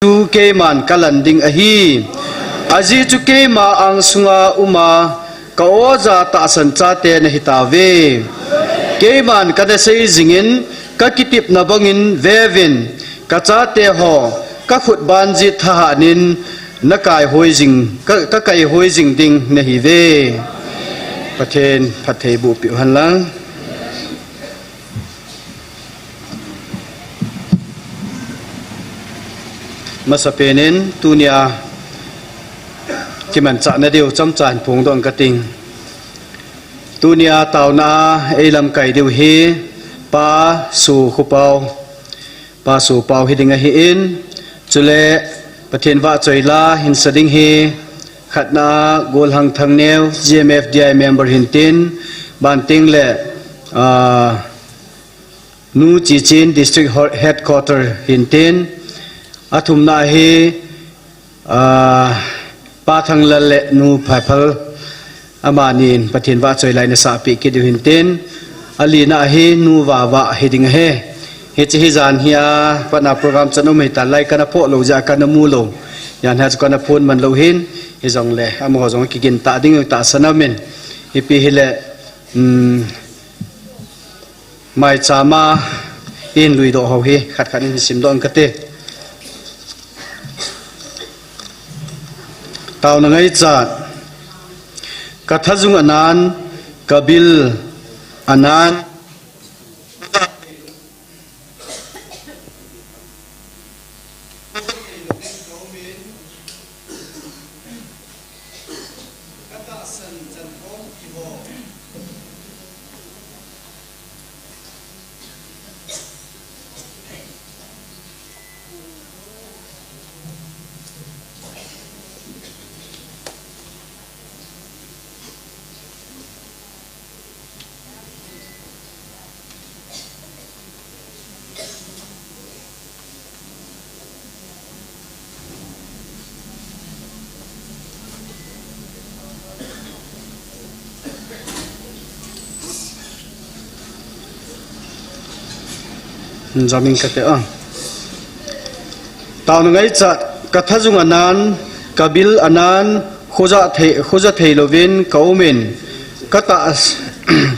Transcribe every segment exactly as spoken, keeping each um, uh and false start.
chu keiman kalan ding ahi. Ajeh chu keima angsunga uma ka oja tahsan chate nahitauve. Keiman kana sei jingin, kakitepna bangin veuvin, kachate ho kakhut banjit thahatnin nakaihoi jing, ka, kakaihoi jing ding nahiuve. Pathen phattheiboh peh uhen lang. Masapen in tunia kimanchahna diu chomcha hin phongdoh inge kati. Tunia taona a eilamkai diu hi Pa Sokhoupao, Pa Sopao hiding ahin, chule Pathen vahchoi la hinsa ding hi khatna Golhang Thangneo, G M F D I member hintin, banting le, ah, Nu Chichin District Ho-, Headquarter hintin, athumna hi, ah, Pa Thanglal le Nu Phaphal, amanin Pathen vahchoi la inasah peh kit diu hintin, alina hi Nu Vava hiding ahi. Hiche hi jan hia, patna program chan um hitan lai kana phoh lou jeh a kana mu lou. Jan hia chu kana phone man lou hin, hijongle amaho jong kigin tah ding u tahsan aum in. Ipi hile, um, Maicham a ihin luidoh ho hi khat khat in simdoh inge kati. Taona ngaichat. Kathajung anan, kabil anan. Jamin kate a. Taona ngaichat, kathajung anan, kabil anan, khoja thei, khoja thei louvin kaum in, katah,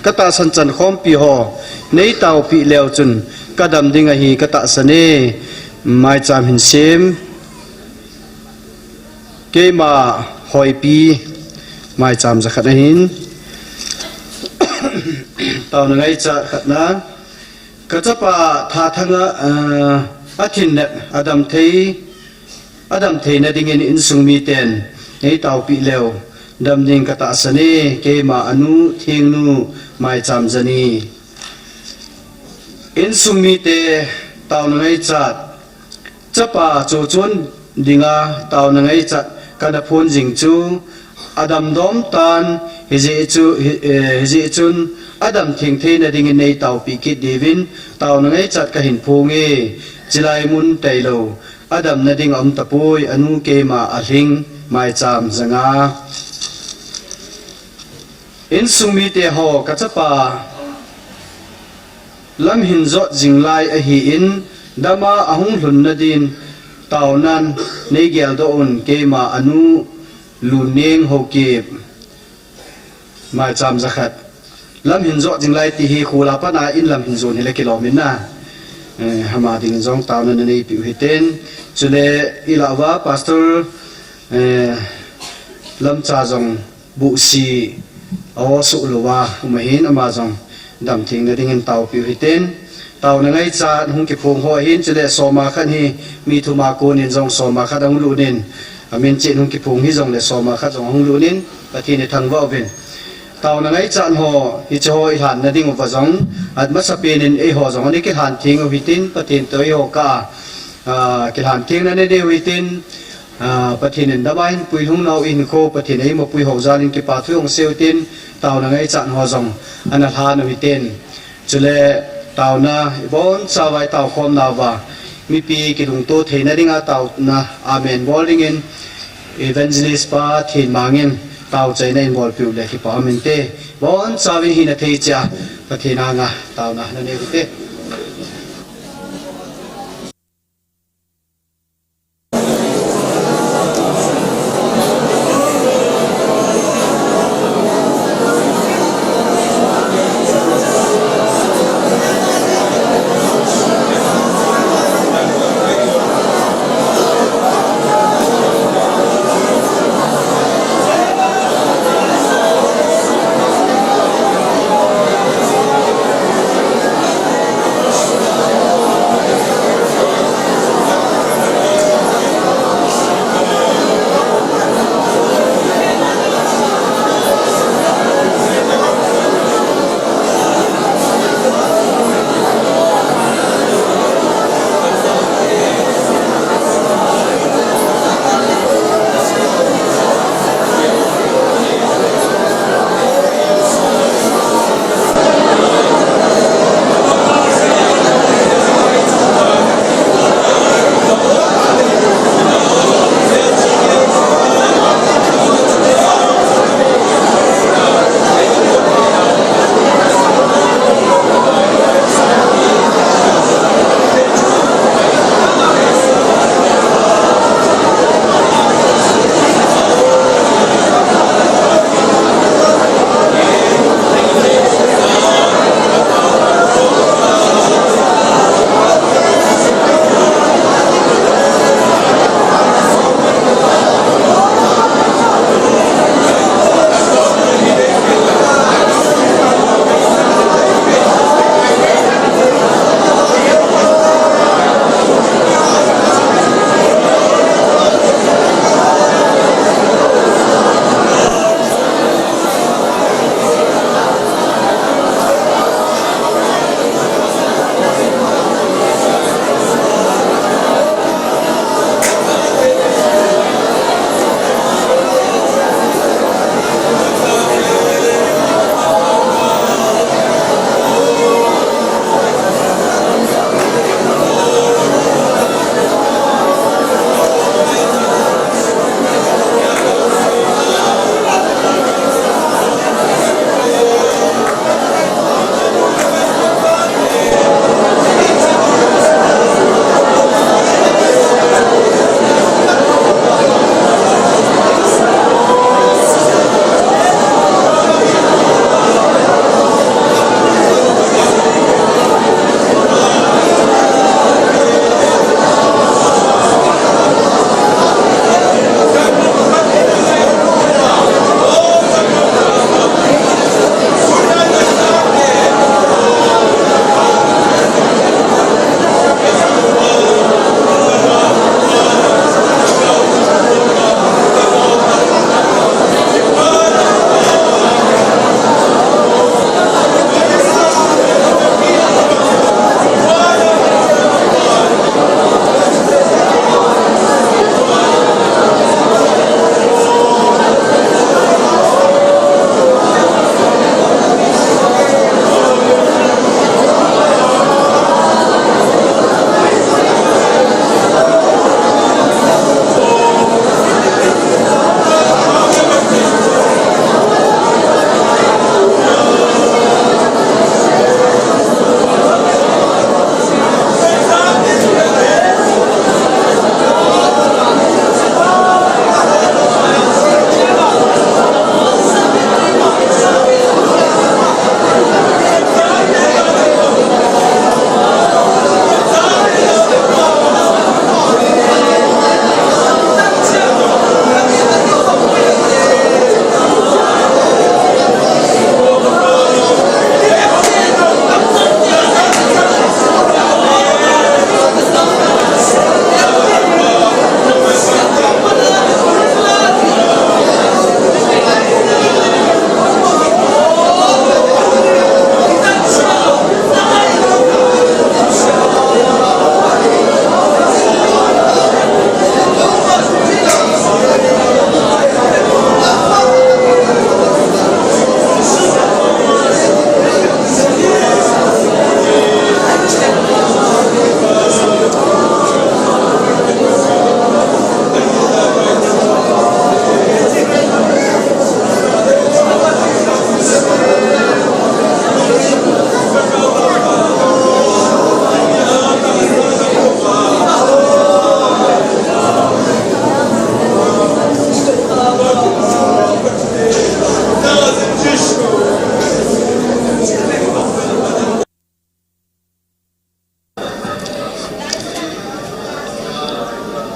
katahsan chan khompi ho neitaopeh leu chun kadam ding ahi katahsan e. Maicham hin sem. Keima Hoipi, maicham jakhat ahin. Taona ngaichat khatna. Kachapa Thathanga, ah, athin nep, adam thei, adam theina dingin insung miten neitaopeh leu dam ding katahsan e, keima anu Thingnu, maicham jani. Insung mite taona ngaichat, chapa chochon dinga taona ngaichat kana phon jing chu, adam dom tan, hijeh chu, hi, eh, hijeh chun adam theng theina dingin neitaopeh kit diuvin taona ngaichat kahin phong e, chilai mun tailou, adamna ding aum tapoi, anu keima Alhing, maicham janga. Insung mite ho, kachapa lam hin jot jing lai ahin, dama ahung lhunna din taonan neigeldoh un, keima anu Luneng Haokip, maicham jakhat. Lam hin jot jing lai ti hi khula pat a in lam hin jon hile kilom in na. Eh, ama dingin jong taona nanei peh u hiten. Chule ilah uva Pastor, eh, Lamcha jong buhsi a-o suh louva um ahin, ama jong damthengna dingin taopeh u hiten. Taona ngaichat hung kiphong ho ahin, chule soma khat hi mi thum a konin jong soma khat ahung lut in, amin chet hung kiphong hijongle soma khat jong ahung lut in, Pathen ithangvah uvin. Taona ngaichat ho, hiche ho ilhanna ding uva jong, amasapen in eiho jong ana kilhan theng u hitin, Pathen toh eiho kah a, ah, kilhan thengna nanei u hitin, ah, Pathen in dama hin puilhung nau ihinkho, Pathen in eima puiho jal in kipa thu hung sei u hitin, taona ngaichat ho jong ana lhan u hitin. Chule taona ibonchauva itaokhom nauva, mipi kilungto theina dinga taona amen bol dingin Evangelist Pa Thenmang in taochaina in bolpeh u le kipa um inte. Ibonchauvin hina thei cheh a Pathen anga taona nanei u hite.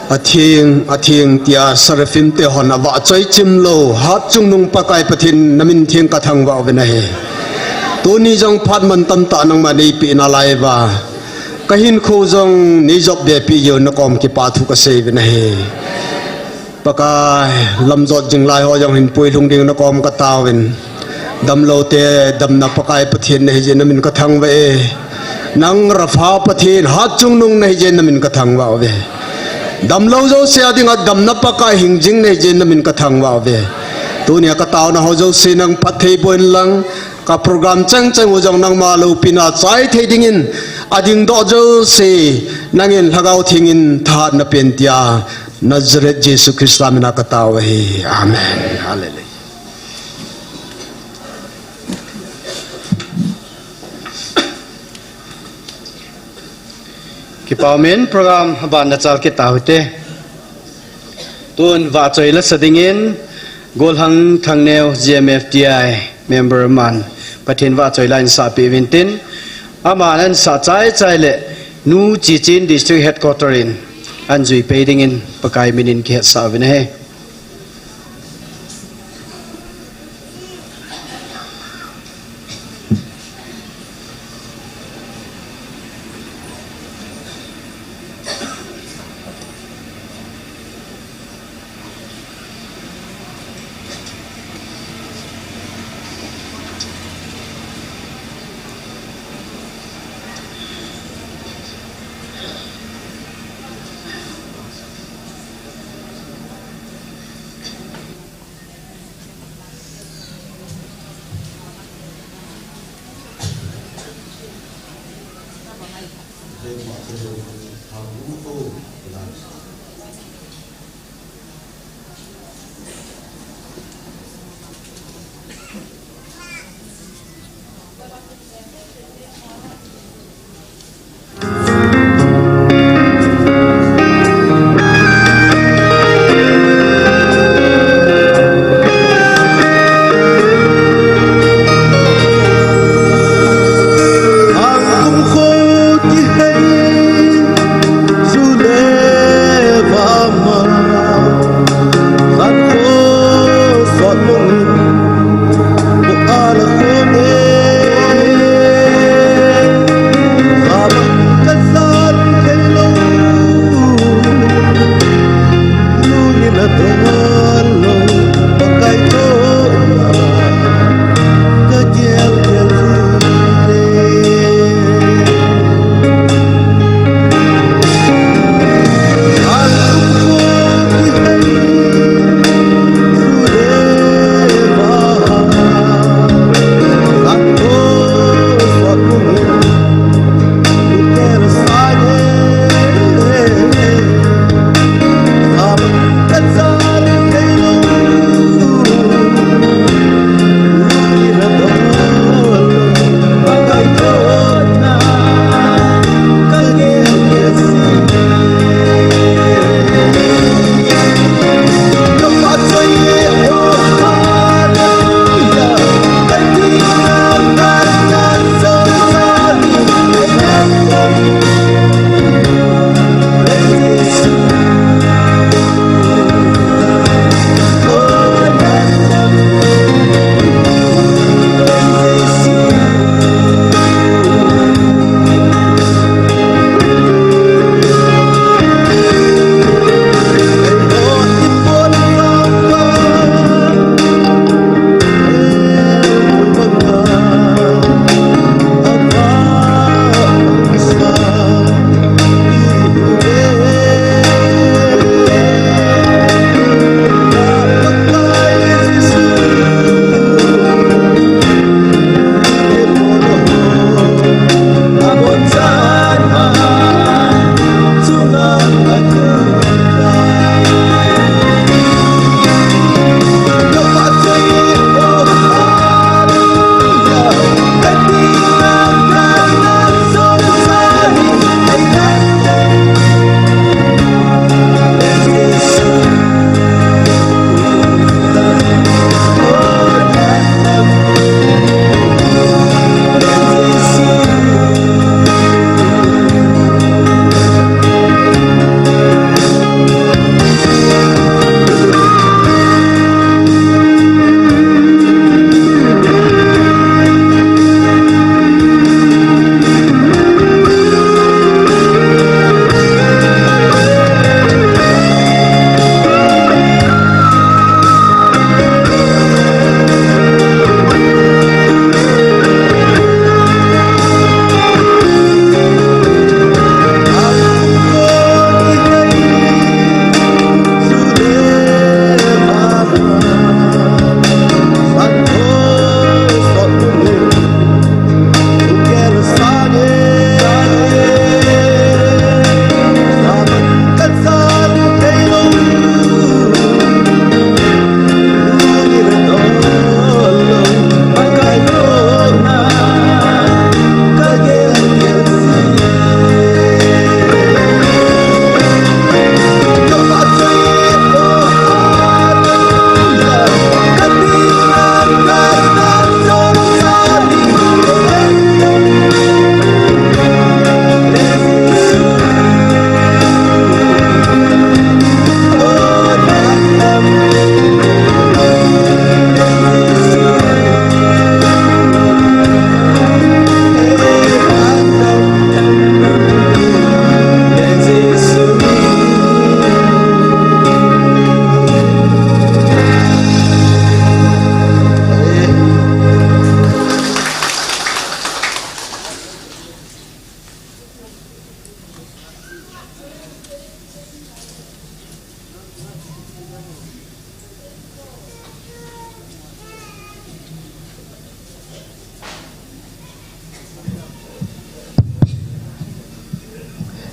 Atheng, atheng tia seraphim te hon avahchoi chim lou, Hatchungnung Pakai Pathen namin theng kathangvah uvin ahi. Tuni jong phat mantam tah nangma neipeh nalai uva, kahinkho jong neijop be peh jeh un nakom kipathu kasei uvin ahi. Pakai, lamjot jing lai ho jong hin puilhung ding nakom kataovin. Damlou te damna Pakai Pathen nahi jeh in namin kathangvah e. Nang Rapha Pathen, Hatchungnung nahi jeh in namin kathangvah uve. Damlou jouse a dinga damna Pakai hingjing nahi jeh in namin kathangvah uve. Tunia kataona ho jouse nang phatthei boh inlang, ka program chengcheng u jong nangma loupina chai thei dingin, adingdoh jouse nangin Lhagao Theng in thahatna pen tia, Nazareth Jesu Christa mina katao ahi. Amen. Hallelujah. Kipah umin, program aban nachal kit taute. Tun vahchoi lasa dingin, Golhang Thangneo, G M F T I member aman Pathen vahchoi la einsahpeh uvin tin, aman einsah chaichai le Nu Chichin District Headquarter in eijuipeh dingin Pakai minin kihetsah uvin ahi.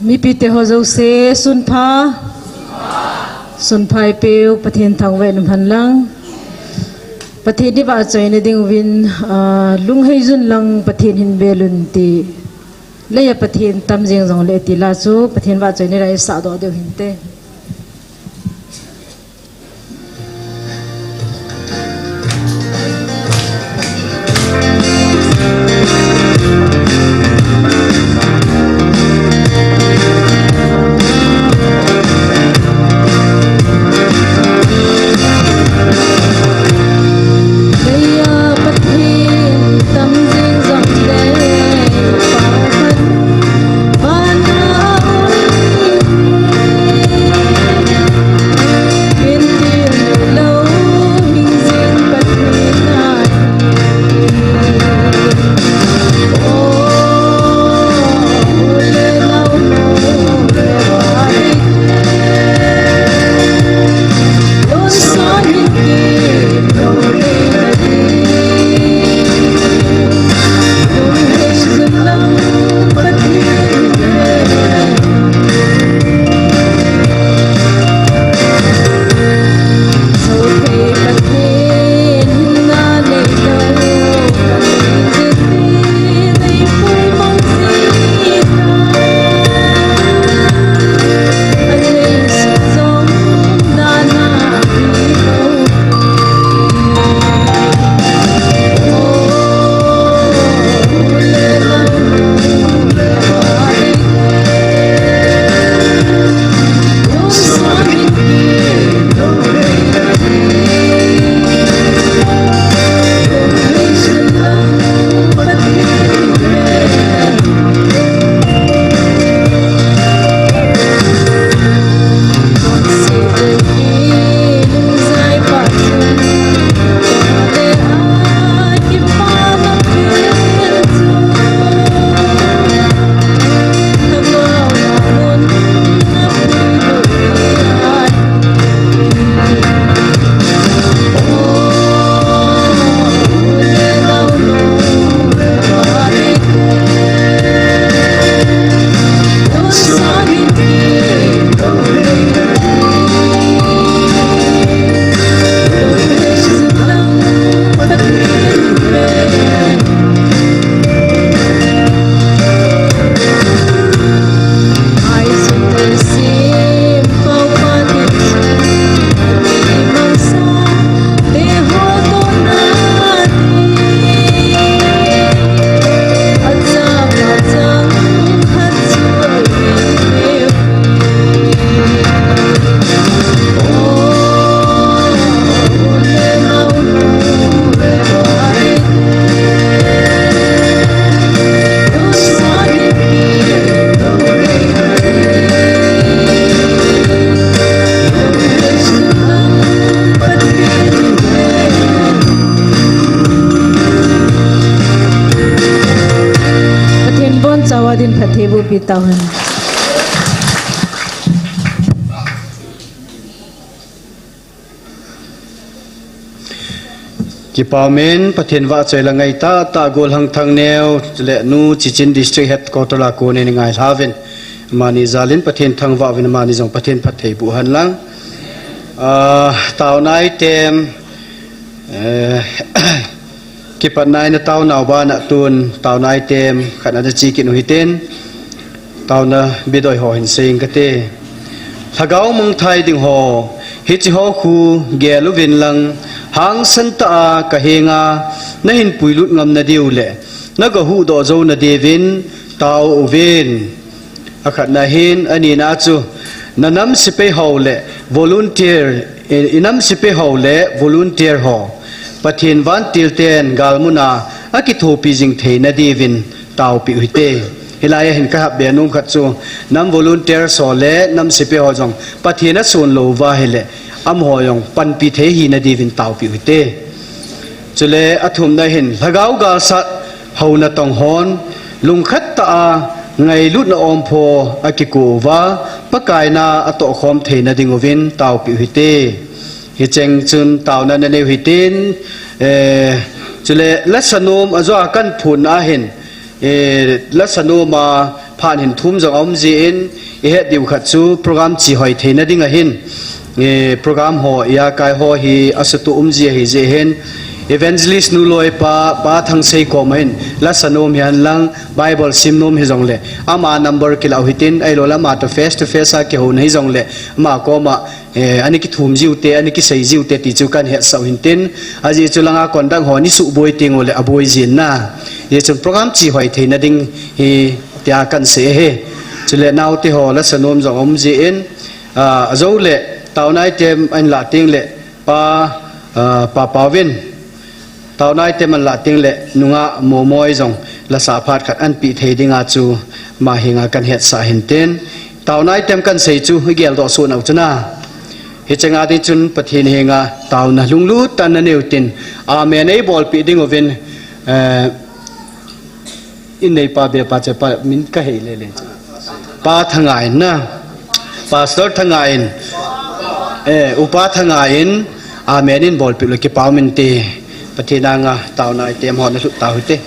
Mipite ho jouse, sunpha. Sunpha eipeu, Pathen thangvah in umhen lang. Pathen in vahchoina dinguvin, ah, lunghei jun lang Pathen hin bel un ti. Leiya Pathen tam jeng jongle ti la chu, Pathen vahchoina la isah doh diu hinte. Pathen in abonchauva din phatthei boh peh tauhen. Kipa umin, Pathen vahchoi le ngai tahtah Golhang Thangneo le Nu Chichin District Headquarter a konin ngai lhauvin. Amani jalin Pathen thangvah uvin, amani jong Pathen phatthei boh hen lang. Ah, taona item, eh, kipatna in taonau bana tun taona item khat ana che kit u hitin. Taona bidoi ho hin sei inge kati. Lhagao mangthai ding ho, hiche ho khu gel uvin lang, hangsan tah a kahenga nahin puilut ngam nadiu le, naga huhdoh jou nadiuvin tao uvin. Akhatna hin, anina chu, na nam sepai ho le volunteer, i, i nam sepai ho le volunteer ho, Pathen vantil ten galmun a akithopi jing thei nadiuvin taopeh u hite. Hilai a hin ka hap be nom khat chu, nam volunteer ho le nam sepai ho jong Pathen asun lou uva ahile, amaho jong panpi thei hi nadiuvin taopeh u hite. Chule athumna hin, lhagao galsat ho natong hon, lungkhat tah a ngailutna ompho akiko uva, Pakai na atohkhom theina dinguvin taopeh u hite. Hicheng chun taona nanei u hitin, eh, chule lasa nom ajo a kahin phutna ahin, eh, lasa nom a Phat hin thum jong aum jin, ihet diu khat chu program chihoi theina ding ahin, eh, program ho, ijakai ho hi asutu um ji ahi jeh hin, Evangelist nu loipa, Pa Thangsei koma hin, lasa nom hihen lang, Bible sim nom hijongle, ama number kilah u hitin, ahilouleh ama toh face to face a kihouna hijongle, ama koma, eh, ana kithum jiu te, ana kisei jiu te, ti chu kahin hetsah u hintin, ajeh chu langa conduct ho ana suboi teng uleh aboi jin na. Hijeh chun program chihoi theina ding hi tia kahin sei ahi. Chule naote ho lasa nom jong aum jin, ah, ajouleh, taona item ahin lah tengleh, Pa, ah, Pa Pauvin, taona item ahin lah tengleh, nungah Momoi jong lasa phat khat ahin pe thei dinga chu ama henga kahin hetsah hintin. Taona item kahin sei chu, igeldoh soh nau chu na. Hiche nga ding chun Pathen henga taona lunglut tah in nanei u tin, amen eibolpeh ding uvin, eh, in neipa bepa chepa min kahei lele chu. Pa Thangai in na. Pastor Thangai in. Eh, Upa Thangai in. Amen in bolpeh uleh kipa um inte. Pathen anga taona item ho nalut tau hite.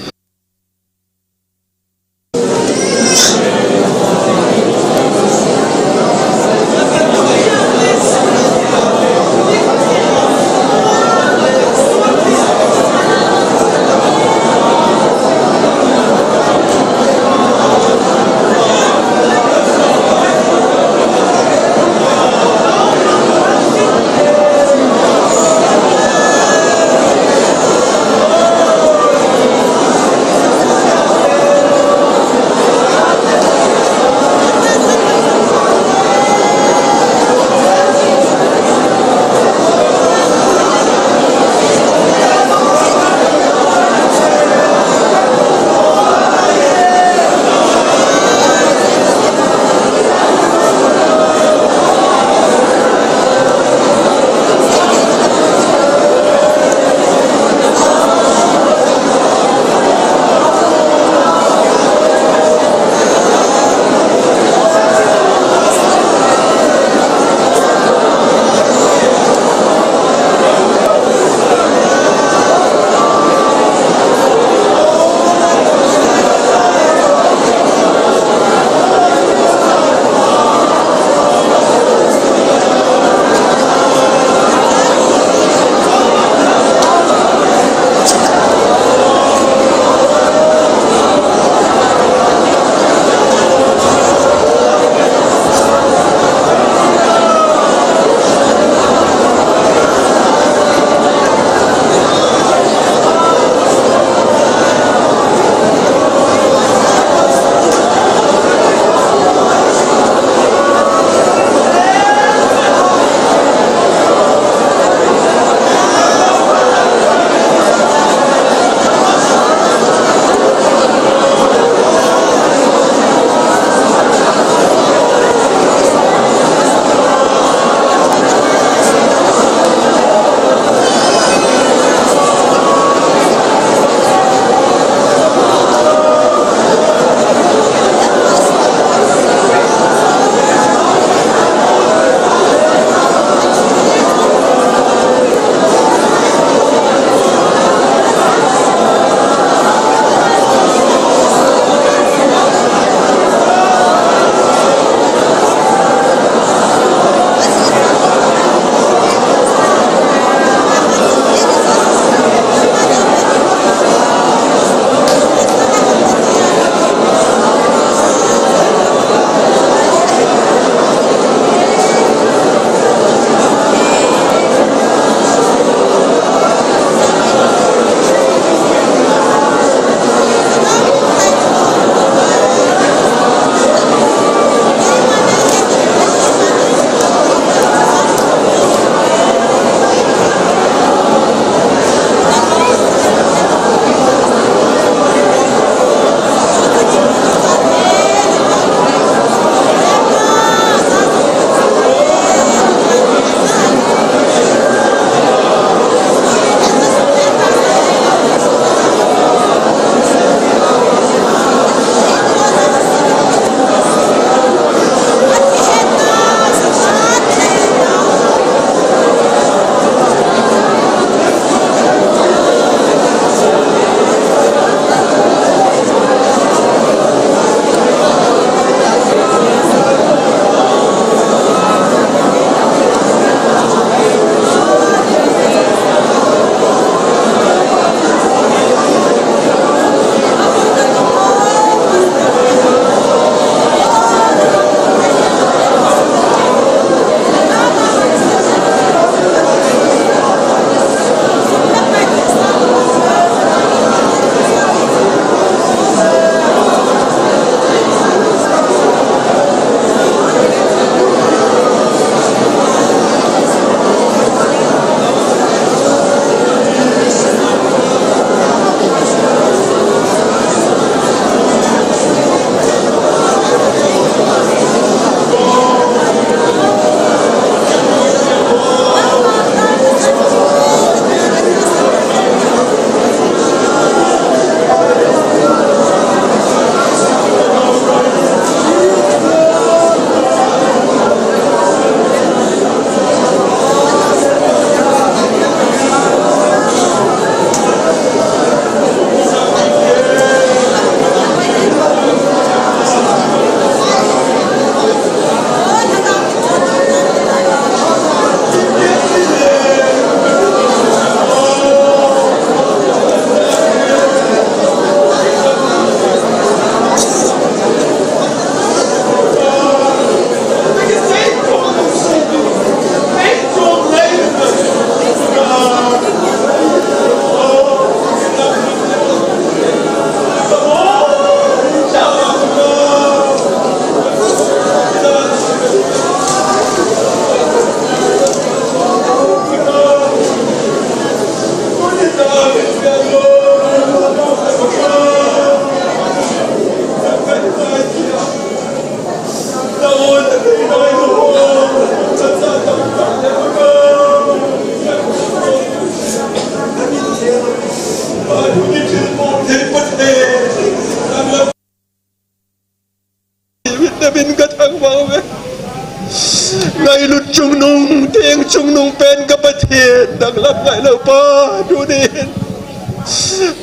Eng chungnung pen ka Pathen, nang lam ngailou Pa, tunin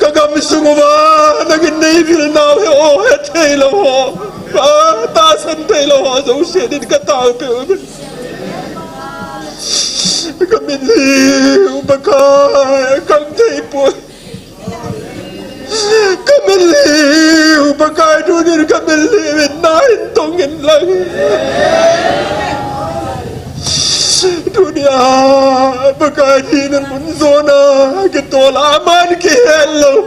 ka gamsung uva nangin neivil nau hi o hethei lou ho, Pa, tahsan thei lou ho jouse din ka taopeh uve. Ka mitlhi u Pakai, kang thei poi. Ka mitlhi u Pakai, tunin ka mitlhi u in nahin tong in lang. Tunia Pakai, thina mun jona kitol a aman kihet lou.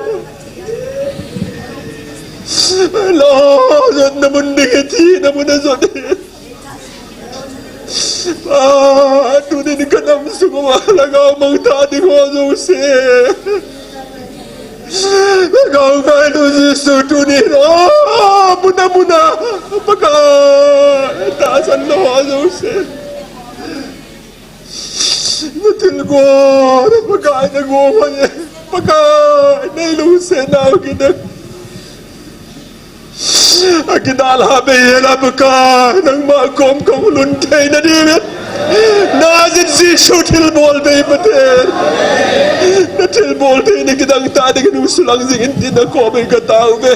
Lou jotna mun ding hi thina mun ajot hi. Pa, tunin ka namsung uva lhagao mangthah ding ho jouse, Lhagao ngailu Jesu, tunin, o, muna muna, Pakai, tahsan lou ho jouse, na thilgon, Pakai, na gong ho, Pakai, nei lungsetnau kidang. Akidalha bei hela Pakai, nangma kom kahung lhun theina dingin, Nazareth Jesu thilbol bei Pathen, na thilbol theina kidang tah dingin hung sulang jing in tin na kom in ka taove.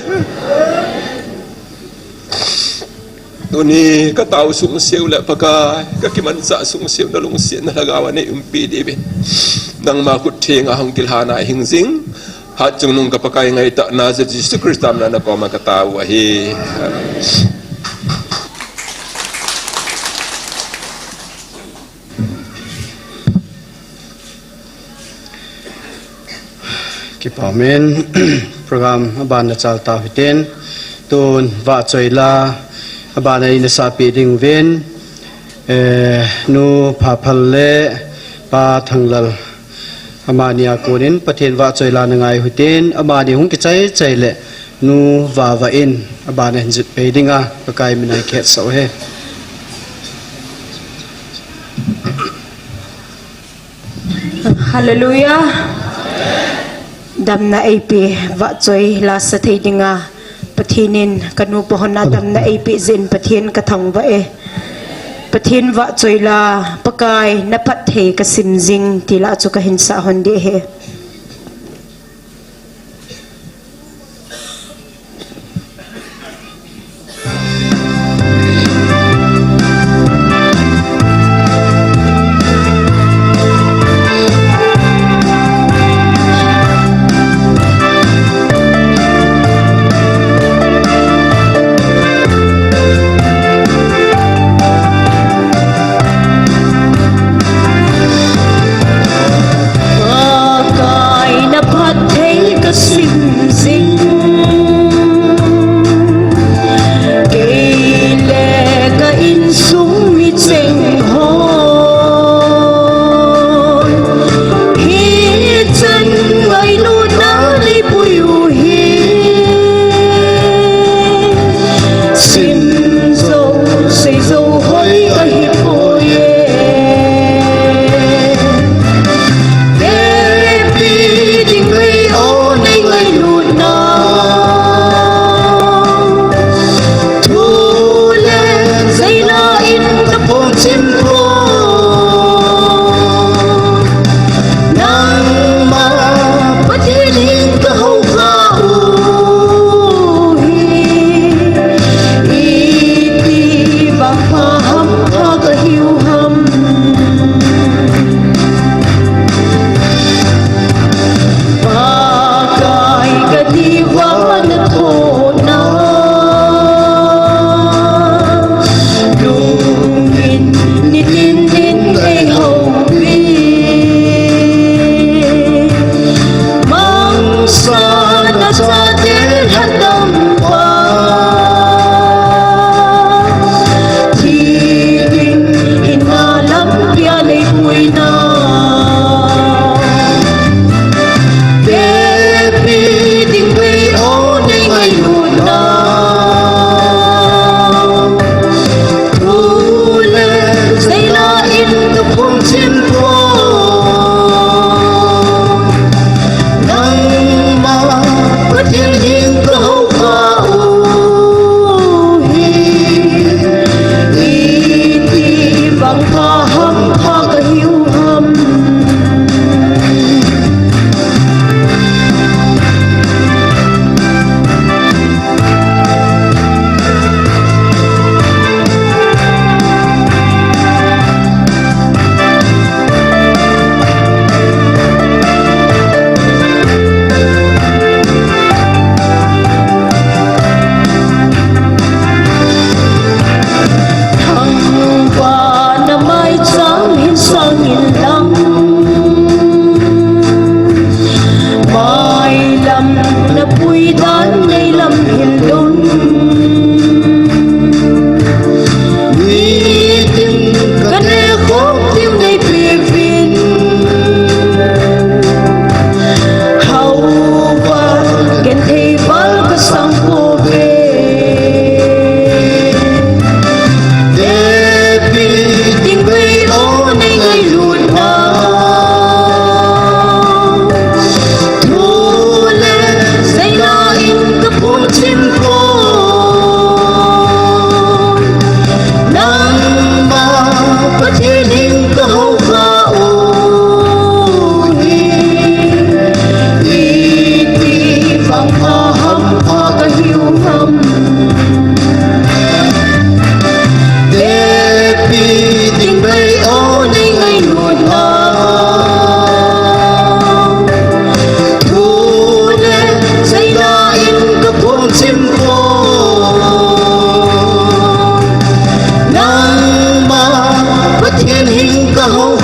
Tuni ka tao sungseu le Pakai, ka kimanchah sungseu na lungsetna lhagao a nei umpi diuvin, nangma khut thenga hung kilhana hing jing. Hatchungnung ka Pakai ngaitah Nazareth Jesu Christa mina na koma ka tao u ahi. Amen. Kipa umin, program abana chal tau hitin, tun vahchoi la abana ina sapi ding uvin, eh, Nu Phaphal le Pa Thanglal, amani a konin Pathen vahchoi la na ngai u hitin, amani hung kichai chai le Nu Vava in abana hin jot pei dinga, Pakai mina i kihetsah u ahi. Hallelujah. Damna eipeh, vahchoi la sa thei dinga Pathen in ka nu pa hon a damna eipeh jeh in Pathen ka thangvah e. Pathen vahchoi la, Pakai na phatthei ka sim jing ti la chu ka hin sah hon ding ahi.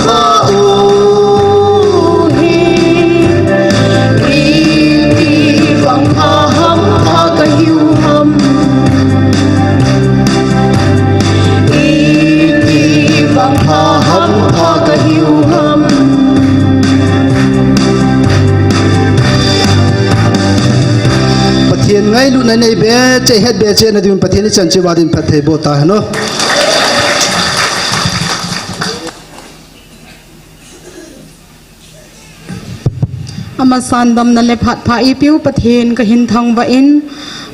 Kha u hi, iti vang pha ham pha ka hiu ham. Iti vang pha ham pha ka hiu ham. Pathen ngailutna nei be, che het be, che na ding Pathen ichan chiva din phatthei boh ta hen o. Amasan damna le phat pha eipeu Pathen kahin thangvah in,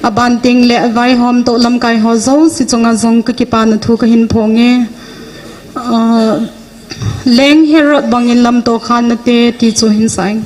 aban teng le vaihom toh lamkai ho jouse chunga jong kakipana thu kahin phong e. Ah, Leng Herod bangin lamto khan nate ti chu hin sa ing.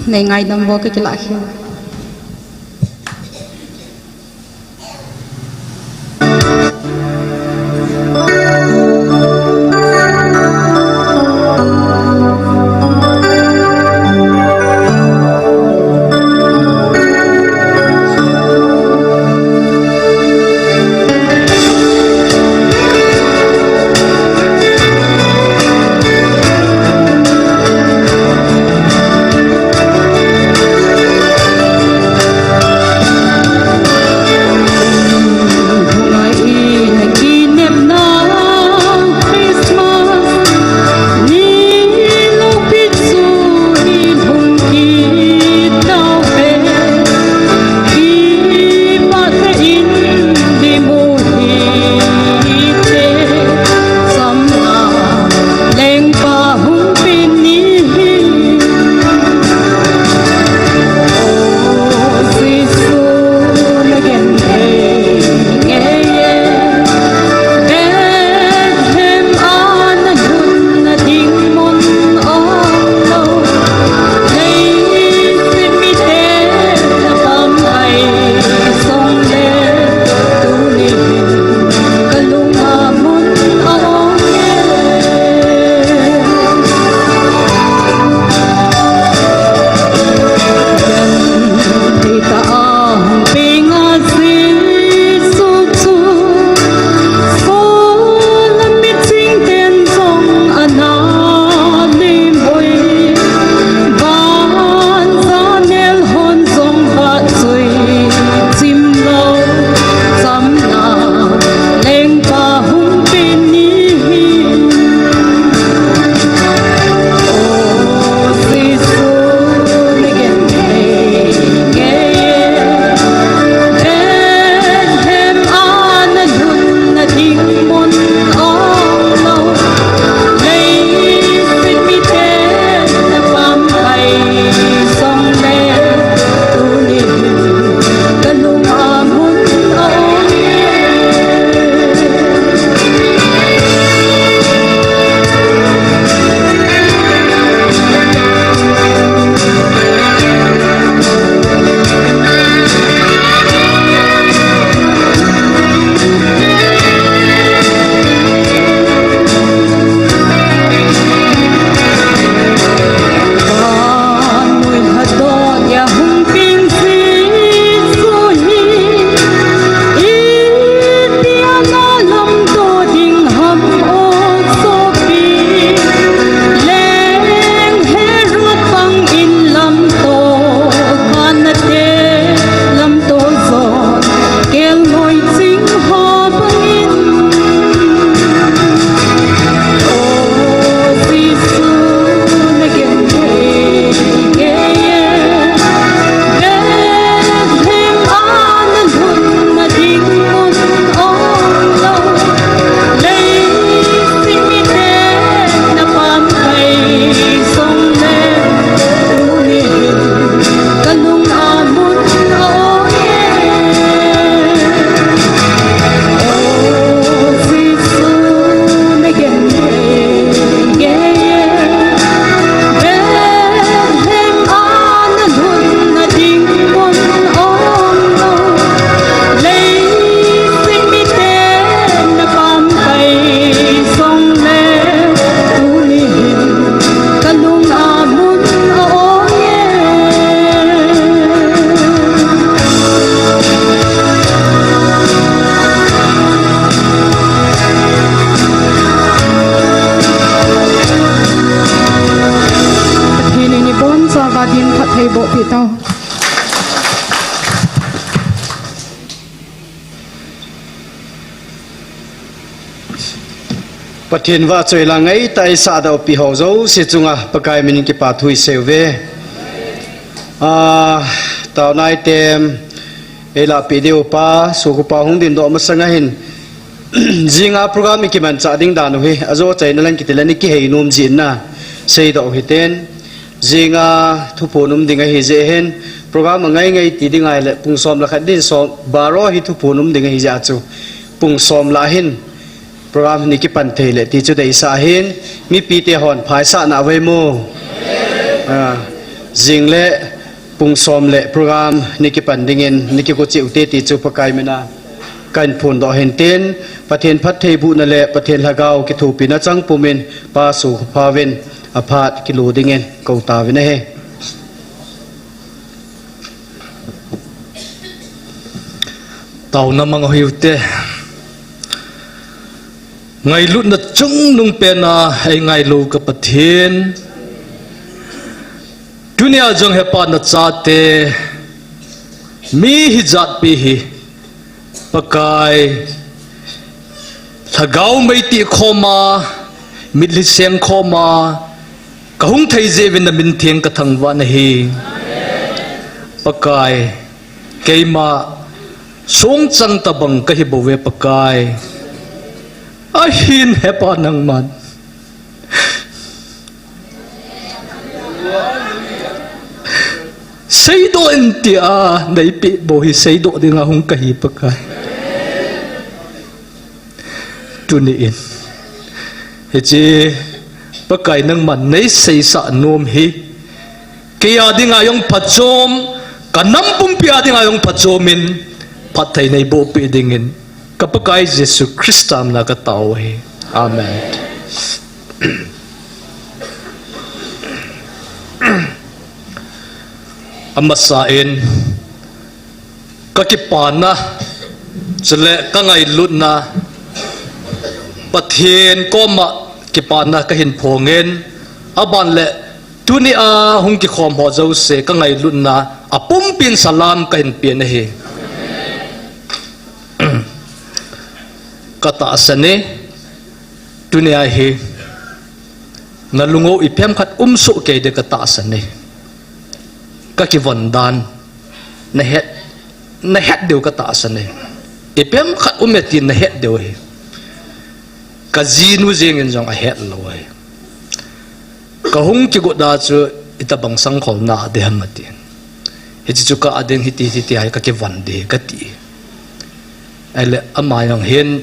Nei ngaidam vo, kakilah khel. Pathen vahchoi la ngaitah a eisah dohpi ho jouse chunga Pakai minin kipa thu isei uve. Ah, taona item eilahpeh diu pa, Sokhupa hung dingdoh masang ahin, jinga program ikimanchah ding dan u hi ajo achaina lang kiti le ni kihei nom jeh in aseidoh u hiten. Jinga thuphon um ding ahi jeh hin, program angai ngai ti ding ahile pung som le khat din som, baro hi thuphon um ding ahi jeh a chu pung som lah hin program hi ni kipan thei le ti chu deisah ahin, mipite hon phaisah na vei mo. Ah, jing le pung som le program ni kipan dingin ni kiko cheh ute ti chu Pakai mina kahin phondoh ahin tin, Pathen phattheibohna le Pathen lhagao kithopina chang pumin Pa Sokhupa vin aphat kilo dingin kou tauvin ahi. Taona mang u hiu te. Ngailutna chungnung pena eingailu ka Pathen, tunia jong hepa nachate mi hijatpi hi Pakai, lhagao mei tih khoma, mitlhi seng khoma kahung thei jeh uvin namin theng kathangvah nahi. Pakai, keima songchang tabang kahi bouve Pakai. Ahin hepa nangman seidoh in tia neipeh bou hi seidoh dinga hung kahi Pakai. Tuni in hiche Pakai nangman neiseisah nom hi keia dinga jong phachom, kanam pumpi a dinga jong phachom in phatthei neibohpeh dingin ka Pakai Jesu Christa mina katao u ahi. Amen. Amasa in kakipana chule kangailutna Pathen koma kipana kahin phongin, aban le tunia hung kikhom ho jouse kangailutna apumpin salam kahin pen ahi. Katahsan e, tunia hi nalung u ipi ham khat umsoh kei ding katahsan e. Kakivon dan nahet, nahet diu katahsan e. Ipi ham khat um e ti nahet diu ahi. Kajinu jengin jong ahet lou ahi. Kahung kigot a chu itobang sangkhol na ding ham ati. Hiche chu ka ading hiti hiti ahi, kakivon ding kati. Ahile ama jong hin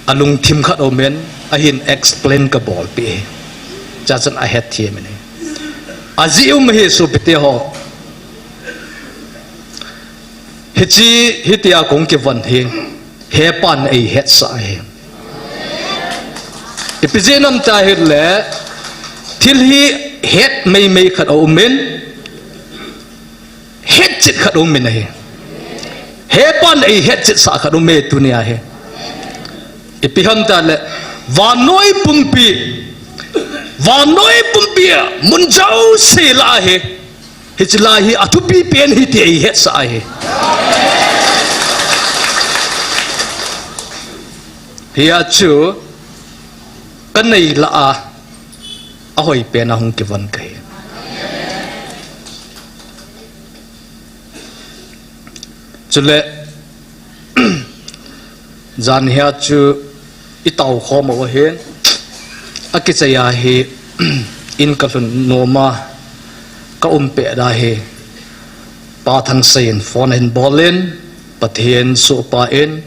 alungthim khat aumin, ahin explain kabolpeh e. Chuchun ahetthem in ahi. Ajeh um ahi sopite ho. Hiche, hitia kahung kivon hi hepan eihetsah ahi. Ipi jeh ham tia ahile, thil hi het meimei khat aumin, hetchet khat aumin ahi. Hepan eihetchetsah khat aume tunia hi. Ipi ham tia le, vannoi pumpi, vannoi pumpi a mun jouse lah ahi, hiche lah hi athupi pen ahi ti eihetsah ahi. Hia chu kanei lah a ahoi pen a hung kivon kahi. Chule jan hia chu itao khom u ahin, akichai a hi in kalhun nom a, kaum pet a hi Pa Thangsei in phone ahin bol in, Pathen sohpa in,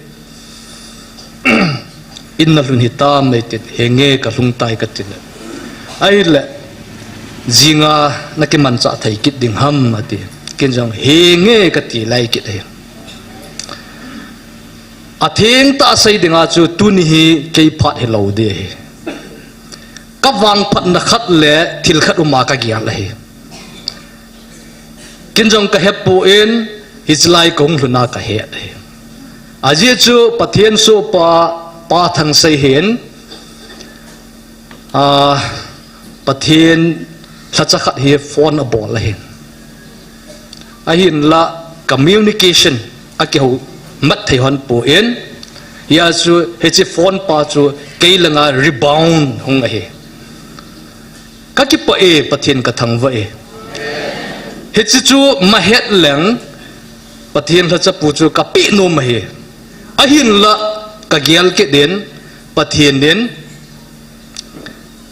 in nalhun hitam eitin, henge kalhung tai kati le, ahile jinga nakimanchah thei kit ding ham ati. Ken jong henge kati lai kit ahi. Athengtah sei dinga chu tuni hi kei phat hilou ding ahi. Kavangphatna khat le thil khat uma kagel ahi. Ken jong kahepoi, hiche lai kahung lhun a kahet ahi. Ajeh chu Pathen sohpa Pa Thangsei hin, a, Pathen lhacha khat hi phone abol ahin. Ahinla communication akihou mat thei hon poi. Hia chu, hiche phone pa chu, kei langa rebound hung ahi. Ka kipah e, Pathen ka thangvah e. Hiche chu mahet leng, Pathen lhachapu chu ka peh nom ahi. Ahinla, ka gel kit in, Pathen in,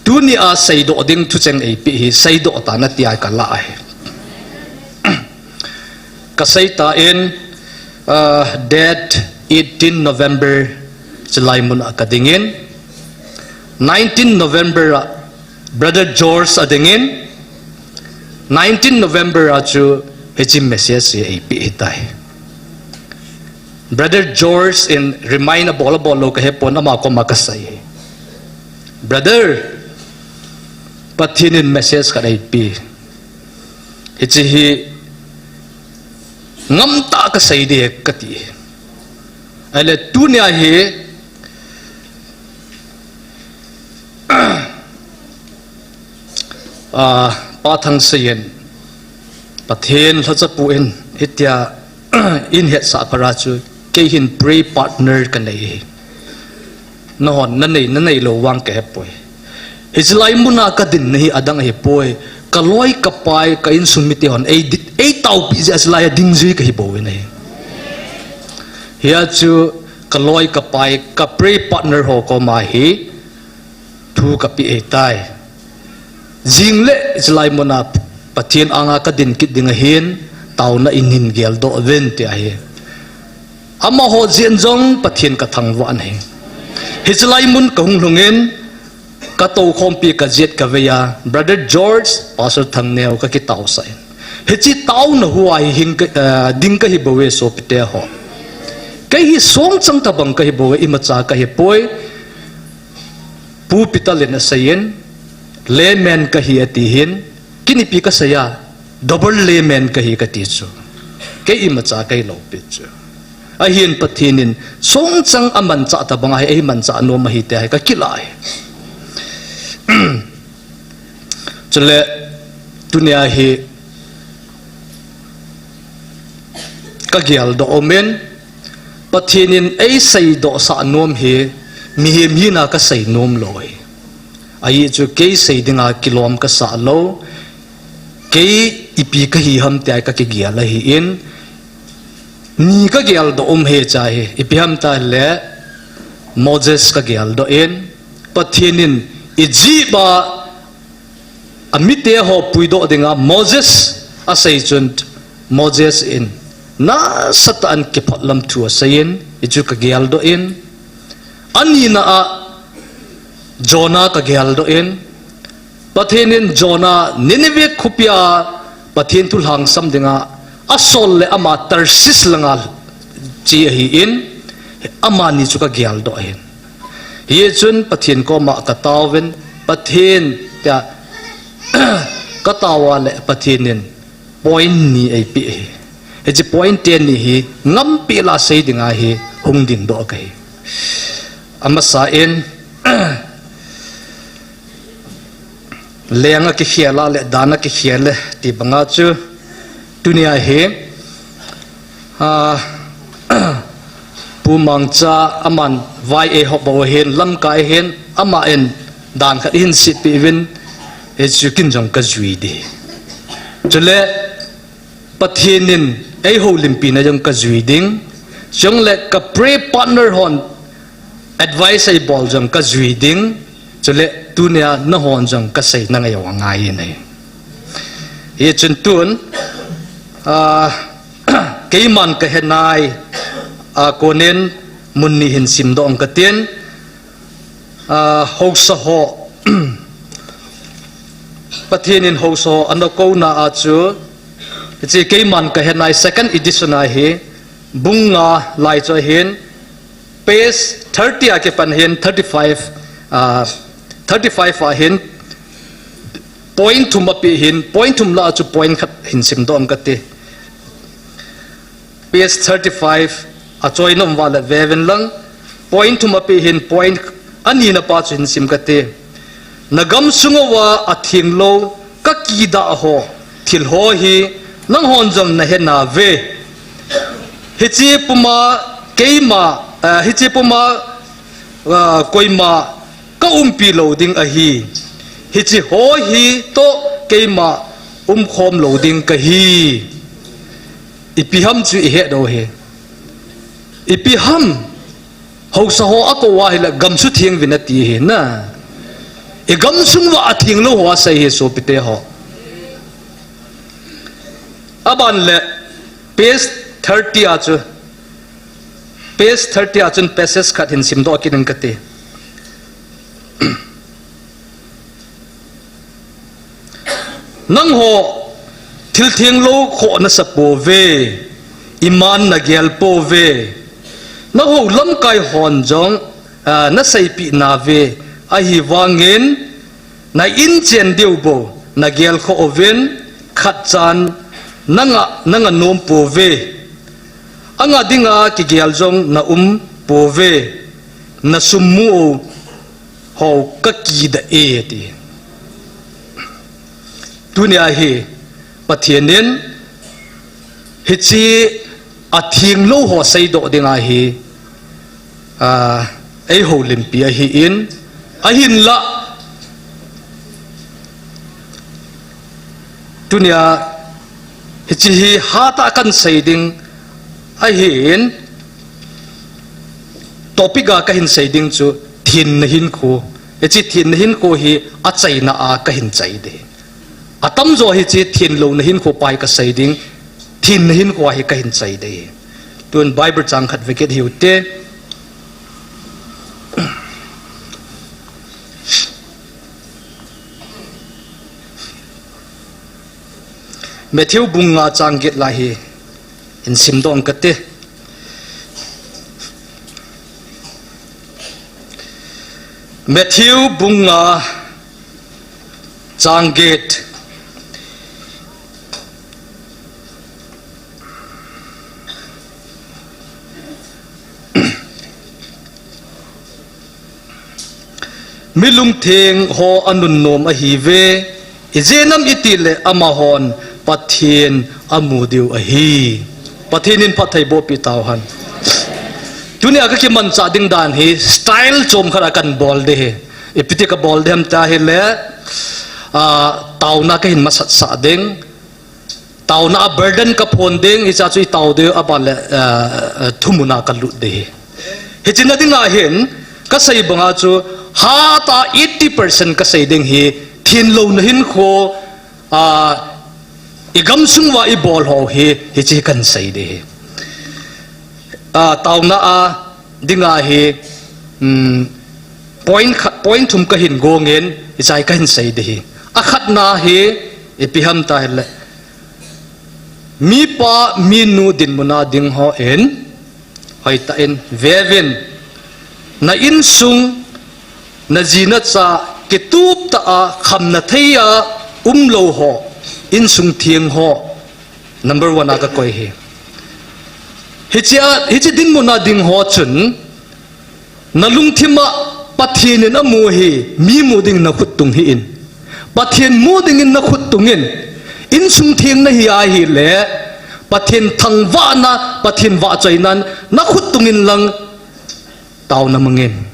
tunia seidoh ding thucheng eipeh hi, seidoh tan atia ka lah ahi. Ka sei tan, ah, date eighteen November, chulai mun a ka dingin, nineteen November a Brother George a dingin, nineteen November a chu hiche message hi eipeh hitai. Brother George in remind abol abol lou ka hepon, ama koma ka sei. Brother, Pathen in message khat eipeh. Hiche hi ngamtah ka sei ding ka ti. Ahile tunia hi, ah, Pa Thangsei in, Pathen lhachapu in, hitia, in hetsah para chu, kei hin prayer partner ka nei hi. Nahon, na nei, na neilou vang ka hepoi. Hiche lai muna ka dinna hi adang ahipoi. Ka loi ka pai, ka insung mite hon, ei di-, ei taopi jeh a hiche lai a ding jui ka hi bou in ahi. Hia chu, ka loi ka pai, ka prayer partner ho koma hi, thu ka pe ahitai. Jing le hiche lai muna Pathen anga ka din kit ding ahin, taona in hin geldoh uvin ti ahi. Amaho jeh in jong Pathen ka thangvah in ahi. Hiche lai mun ka hung lhung in, ka toukhompi ka jiet ka vei a, Brother George, Pastor Thangneo ka kitaosah in. Hiche taona hua hi hing ka, eh, ding ka hi bou e sopite ho. Kei hi songchang tabang ka hi bou e, imacha ka hipoi. Pu Peter in asei in, layman ka hi ati hin, kin ipi ka sei a, double layman ka hi ka ti chu. Kei imacha ka hi lou pi chu. Ahin Pathen in, songchang amanchah tabang ahi, ahi manchah nom ahi ti ahi, ka kilah ahi. Chule, tunia hi, ka geldoh um in, Pathen in ei seidoh sah nom hi, mihem hina ka sei nom lou hi. Ahi chu kei sei dinga kilom ka sah lou, kei ipi ka hi ham tia ka kigel ahi in, ni ka geldoh um hi cha hi, ipi ham tile, Moses ka geldoh in, Pathen in Egypt a amite ho puidoh dinga Moses asei chun Moses in nasatah in kiphotlam thu asei in, hichu ka geldoh in, anina a Jonah ka geldoh in, Pathen in Jonah Nineveh khopia Pathen thu lhangsam dinga asol le ama Tarshish langa che ahi in, amani chu ka geldoh in. Hichun Pathen koma ka taovin, Pathen tia ka taova le Pathen in point ni eipeh hi. Hiche point teni hi ngampi la sei dinga hi hung dingdoh ka hi. Amasa in, lenga kikhel a le dana kikhel le ti banga chu tunia hi, a, Pu Mangcha aman vai eihop bou hin lamkai hin ama in dan khat hin sitpi vin, hichu kin jong ka jui di. Chule Pathen in ei houlimpi na jong ka jui ding. Chule ka prayer partner hon advice eibol jong ka jui ding. Chule tunia nahon jong ka sei nangai u angai in ahi. Hichun tun, a, keiman ka henai a konin mun ni hin simdoh ong ka tin, a, haosa ho, Pathen in haosa ho ana kouna a chu, hiche keiman ka henai second edition a hi, bung nga lai chu ahin, page thirty a kipan hin thirty-five, a, thirty-five a hin, point thum ape hin, point thum lah a chu point khat hin simdoh ong ka ti. Page thirty-five, achoi nom uva le vevin lang, point thum ape hin, point anina pa chu hin sim ka ti. Na gamsung uva atheng lou ka kidah ho, thil ho hi, nanghon jong na he nauve. Hiche puma keima Ah, hiche puma, ah, koima ka umpi lou ding ahi. Hiche ho hi toh keima umkhom lou ding kahi. Ipi ham chu ihet doh hi. Ipi ham. Haosa ho akou a hile gamsutheng uvin ati hi na. Igamsung uva atheng lou ho asei hi sopite ho. Aban le page thirty a chu. Page thirty a chun passage khat hin simdoh kit inge kati. Nangho thiltheng lou khoh nasa pouve, iman nagel pouve. Nangho lamkai hon jong, ah, naseipeh nauve, ahivangin na inchen diu bou nagel khoh uvin, khatchan nanga, nanga nom pouve. Anga dinga kigel jong naum pouve, nasum mu u ho kakida e ati. Tunia hi Pathen in hiche atheng lou ho seidoh dinga hi, ah, eihoulimpi ahin, ahinla tunia hiche hi hatah a kahin sei ding ahin, topic a kahin sei ding chu thenna hinkho. Hiche thenna hinkho hi achaina a kahin chai ding. Atamjo hiche thenlouna hinkho pa hi kasei ding, thenna hinkho hi kahin chai ding. Tun Bible chang khat vekit hiu te. Matthew bung nga chang get lai hi hin simdoh kate. Matthew bung nga chang get. Mi lungtheng ho anunnom ahiuve, ijeh inem itile amahon Pathen amu diu ahi. Pathen in phattheiboh peh tauhen. Tunia kakimanchah ding dan hi style chom khat a kahin bol ding ahi. Ipi ti kabol ding ham tia ahile, ah, taona kahin masatsah ding. Taona a burden kaphon ding, hiche chu itao ding, aban le, eh, eh, thumun a kalut ding ahi. Hiche na dinga hin, kasei banga chu, hatah a eighty percent kasei ding ahi, thenlouna hinkho, ah, igamsung uva ibol ho hi, hiche kahin sei ding ahi. Ah, taona a dinga hi, um, point khat, point thum kahin gongin, hiche hi kahin sei ding ahi. Akhatna hi, ipi ham tia ahile, mipa, minu dinmun a ding hon, hoitah in veuvin. Na insung, naji nacha, kitup tah a, khamna thei a, umlou ho, insung theng ho, number one a kakoi ahi. Hiche a, hiche dinmun a ding ho chun, nalungthim a Pathen in amu hi, mi mu dingin nakhut tung hih in. Pathen mu dingin nakhut tung in. Insung theng nahi ahile, Pathen thangvahna, Pathen vahchoinan, nakhut tung in lang, taona mangin.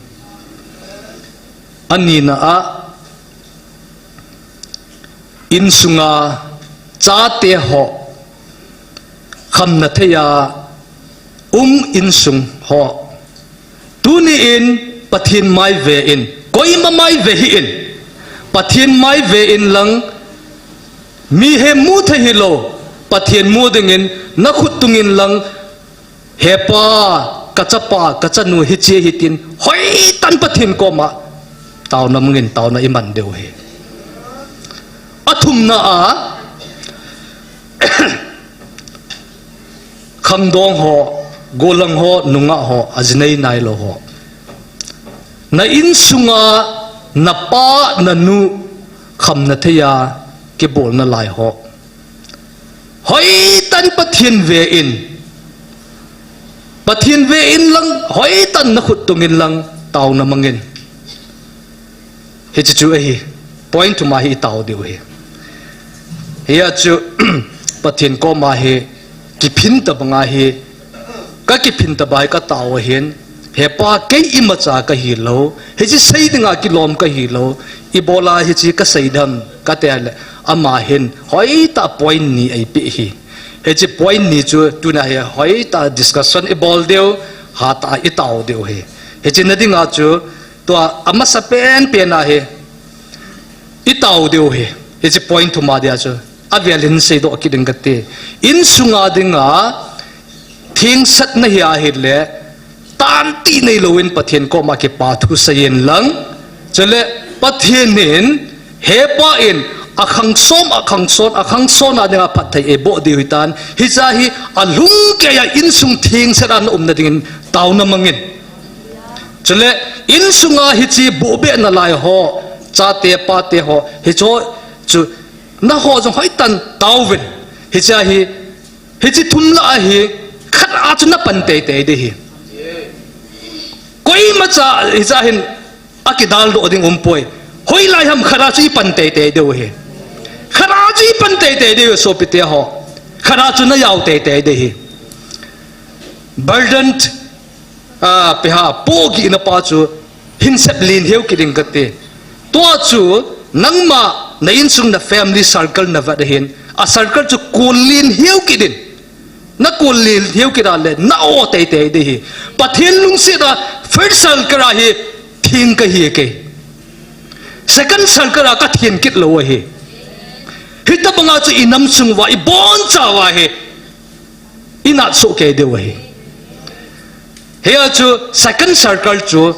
Anina a, insunga chate ho, khamna thei a um insung ho, tuni in Pathen mai ve in, koima mai ve hih in, Pathen mai ve in lang, mihem mu thei hilou, Pathen mu dingin nakhut tung in lang, He Pa, kachapa, kachanu hiche hitin, hoitah in Pathen koma taona mangin, taona iman diu ahi. Athumna a, khangdong ho, gollhang ho, nungah ho, ajinei nailou ho, na insunga napa, nanu khamna thei a kibolna lai ho, hoitah in Pathen ve in, Pathen ve in lang, hoitah in nakhut tung in lang, taona mangin. Hiche chu ahi, point thum a hi itao diu ahi. Hia chu, Pathen koma hi, kiphin tabang ahi, kakiphin taba hi katao ahin, Hepa, kei imacha kahilou, hiche sei dinga kilom kahilou, ibola hiche kasei dem, kati le, ama hin hoitah point ni eipeh hi. Hiche point ni chu tuna hi hoitah discussion ibol diu, hatah a itao diu hi. Hiche na dinga chu, tua amasa penpen a hi, itao diu hi. Hiche point thum a dia chu, avel in seidoh kit ding kati. Insunga dinga, thengsatna hi ahile, tantih neilouvin Pathen koma kipa thu seiyin lang. Chule Pathen in, hepa in, akhang som, akhang son, akhang son a dinga phatthei eiboh diu hitan, hiche hi alhung keiya insung thengsat a na umna dingin taona mangin. Chule, insunga hiche bohbeh nalai ho, chate pate ho, hicheho chu, naho jong hoitah in taovin. Hiche hi, hiche thum lah a hi, khat a chu napan teitei ding hi. Koimacha hiche hin akidaldoh ding umpoi. Hoilai ham khat a chu ipan teitei diu hi. Khat a chu ipan teitei diu sopite ho. Khat a chu najao teitei ding hi. Burden, a, peha, pohgihna pa chu hin sep len heu kit ding kati. Tua chu nangma na insung na family circle na vet ahin. A circle chu kol len heu kit in. Nakol len heu kit a le, na-o teitei ding hi. Pathen lungset a first circle a hi theng kahi kei. Second circle a kathen kit lou ahi. Hitobanga chu inam sung uva, iboncha uva hi inatsoh kei diu ahi. Hia chu second circle chu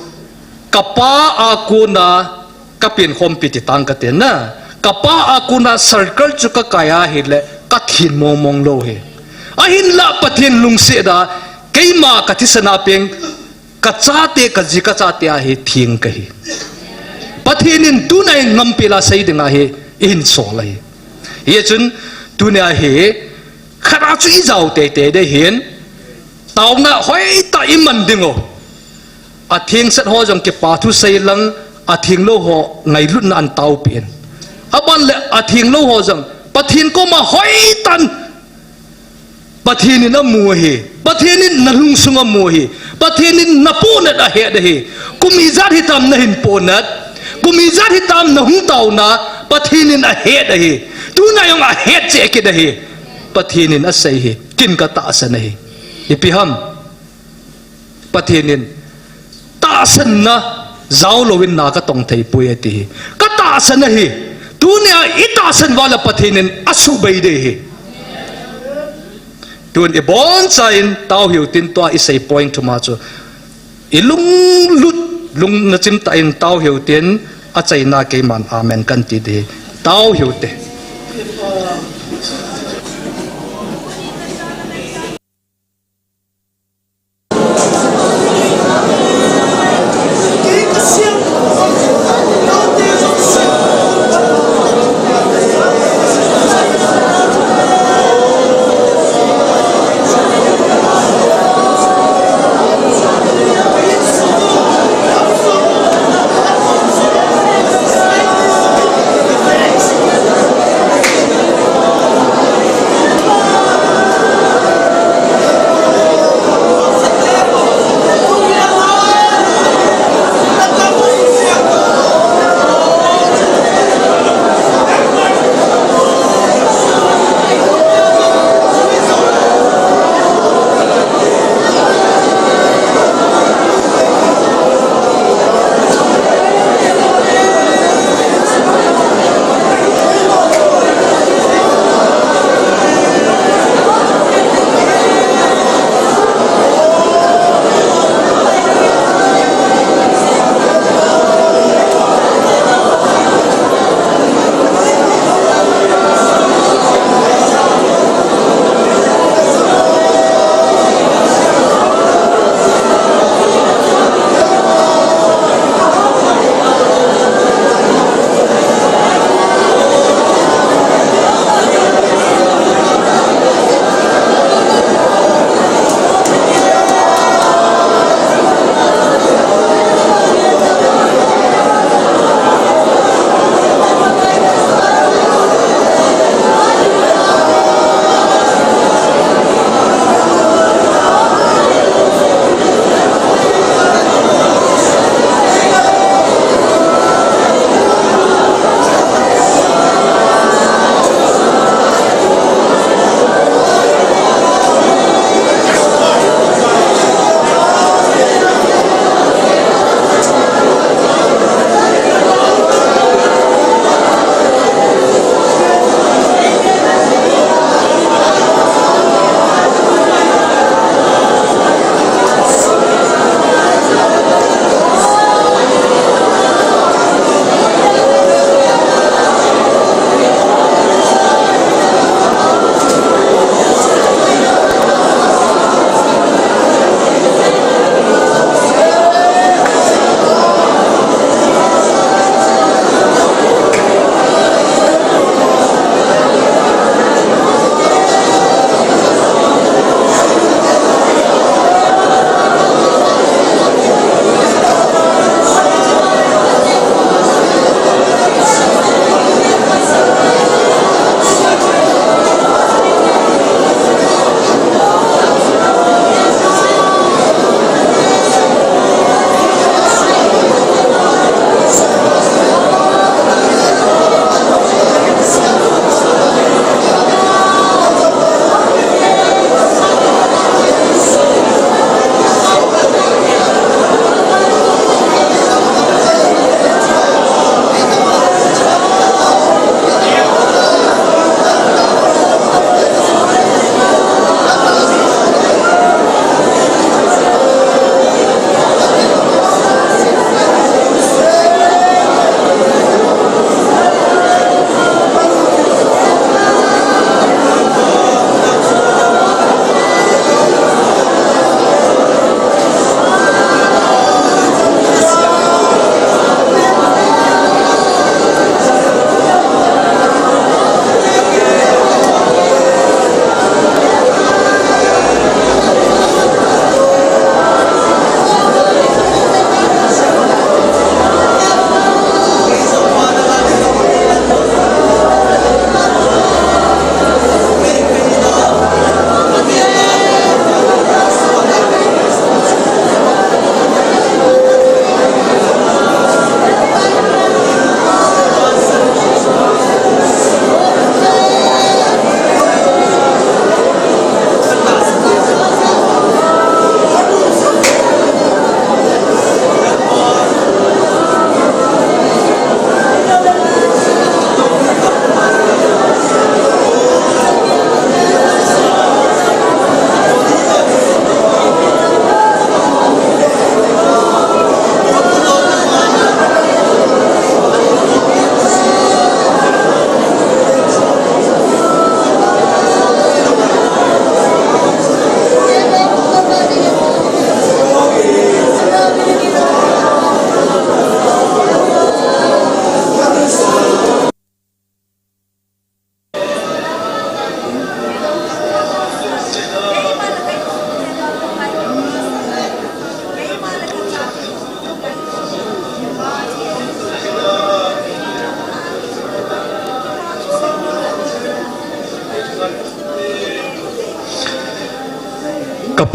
kapa a kona kapenkhompi ti tang kati na. Kapa a kona circle chu kakai ahile kathen mongmong lou hi. Ahinla Pathen lungset a keima kathisan a peng kachate, kaji kachate a hi theng kahi. Pathen in tuna hi ngampel a sei dinga hi eihin sol ahi. Hichun tuna hi khat a chu ijao teitei ding hin, taona hoitah iman diu. Athengsat ho jong kipa thu sei lang, athenglou ho ngailutna in taopeh in. Aban le athenglou ho jong Pathen koma hoitah in Pathen in amu ahi. Pathen in nalungsung amu ahi. Pathen in napohnat ahet ahi. Kum ijat hitam nahin pohnat, kum ijat hitam nahung taona, Pathen in ahet ahi. Tuna jong ahet cheh kit ahi. Pathen in asei hi, ken katahsan ahi. Ipi ham? Pathen in, tahsanna jaolouvin na katong theipoi ati hi. Katahsan ahi. Tunia itahsan uva le Pathen in asuhbei ding ahi. Tun ibonchauvin tao hiu tin, tua isei point thum a chu ilunglut, lung nachim tah in tao hiu tin, achaina keiman amen kan ti ding ahi. Tao hiu te.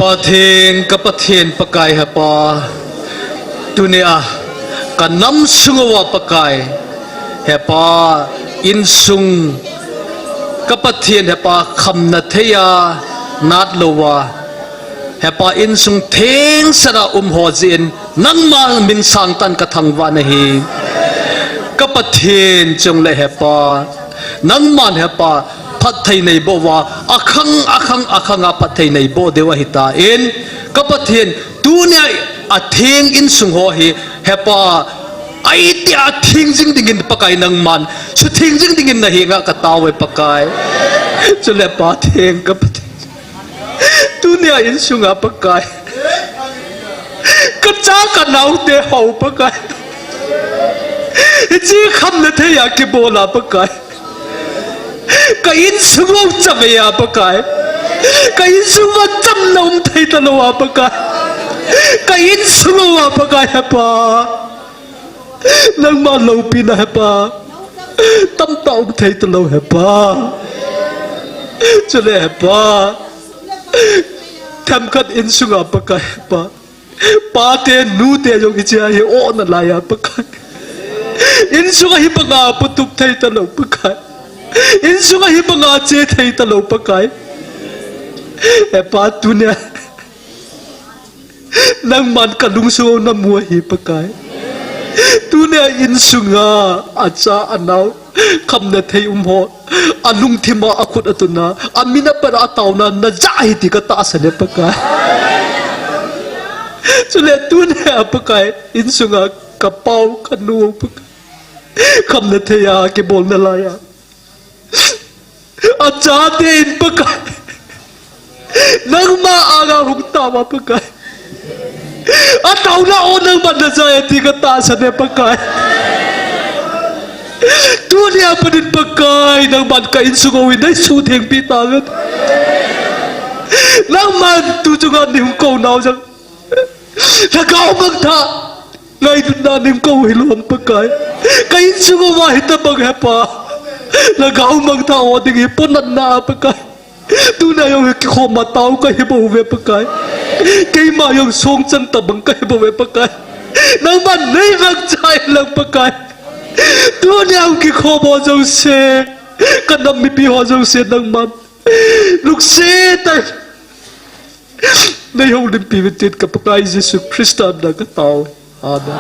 Pathen, ka Pathen Pakai Hepa, tunia ka nam sung uva Pakai, Hepa, insung, ka Pathen Hepa, khamna thei a, nat lou a, Hepa, insung thengsel a um ho jeh in, nangma min sangtah in ka thangvah nahi. Ka Pathen chule Hepa, nangman Hepa, phatthei neiboh uva, akhang, akhang, akhang a phatthei neiboh diu ahitan, ka Pathen, tunia atheng insung ho hi, Hepa, ahitia theng jing dingin Pakai nangman, sutheng jing dingin nahenga ka tao e Pakai. Chule Pathen, ka Pathen. Tunia insunga Pakai, ka cha ka naote ho Pakai, hiche khamna thei a kibol a Pakai, ka insung u chavei a Pakai, ka insung uva chamna um thei talou a Pakai, ka insung uva Pakai Hepa, nangma loupina Hepa, tamtah um thei talou Hepa. Chule Hepa, themkhat insunga Pakai Hepa, pate nute jong hichea hi o nalai a Pakai, insunga hibanga potup thei talou Pakai, insunga hibanga che thei talou Pakai. Hepa, tunia nangman ka lungsung u namu ahi Pakai. Tunia insunga acha anao khamna thei um ho, alungthima akhut atuna, amin apat a ataona najah ahi ti ka tahsan e Pakai. Chule tunia Pakai, insunga ka pau ka nu Pakai, khamna thei a kibol nalai a, achate in Pakai, nangma anga hung tao a Pakai, ataona o nangman najah e ti ka tahsan e Pakai. Tunia pat in Pakai, nangman ka insung u hi nei suthengpi tauve. Nangman tu chunga nei hung kou nau jong, lhagao mangthah ngailutna nei kou hilou ham Pakai. Ka insung uva hitobang Hepa, lhagao mangthah o ding hi ponatna a Pakai, tunia jong kikhoma tao kahi bouve Pakai. Keima jong songchan tobang kahi bouve Pakai. Nangman nei mangcha in lang Pakai, tunia jong kikhom ho jouse, ka nam mipi ho jouse nangman lungset tah in nei houlimpi uvin tin ka Pakai Jesu Christa mina ka tao e. Amen.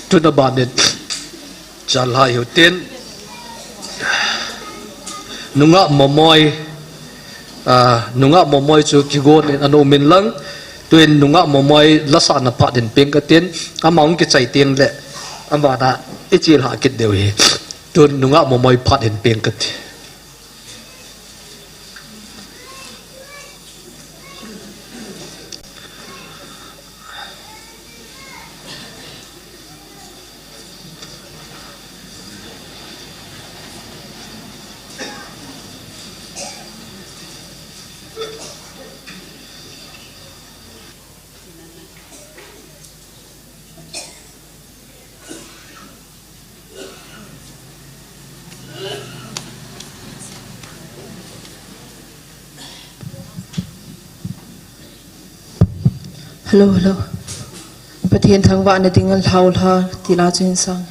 Tun aban in, chalhah hiu tin, nungah Momoi, ah, nungah Momoi chu kigon in ana um in lang, tun nungah Momoi lasahna phat hin peng katin, ama hung kichai teng le, abana ichelhah kit diu ahi. Tun nungah Momoi phat hin peng kati. Hello, hello. Pathen thangvahna dinga lhau lha, ti la chu hin sang.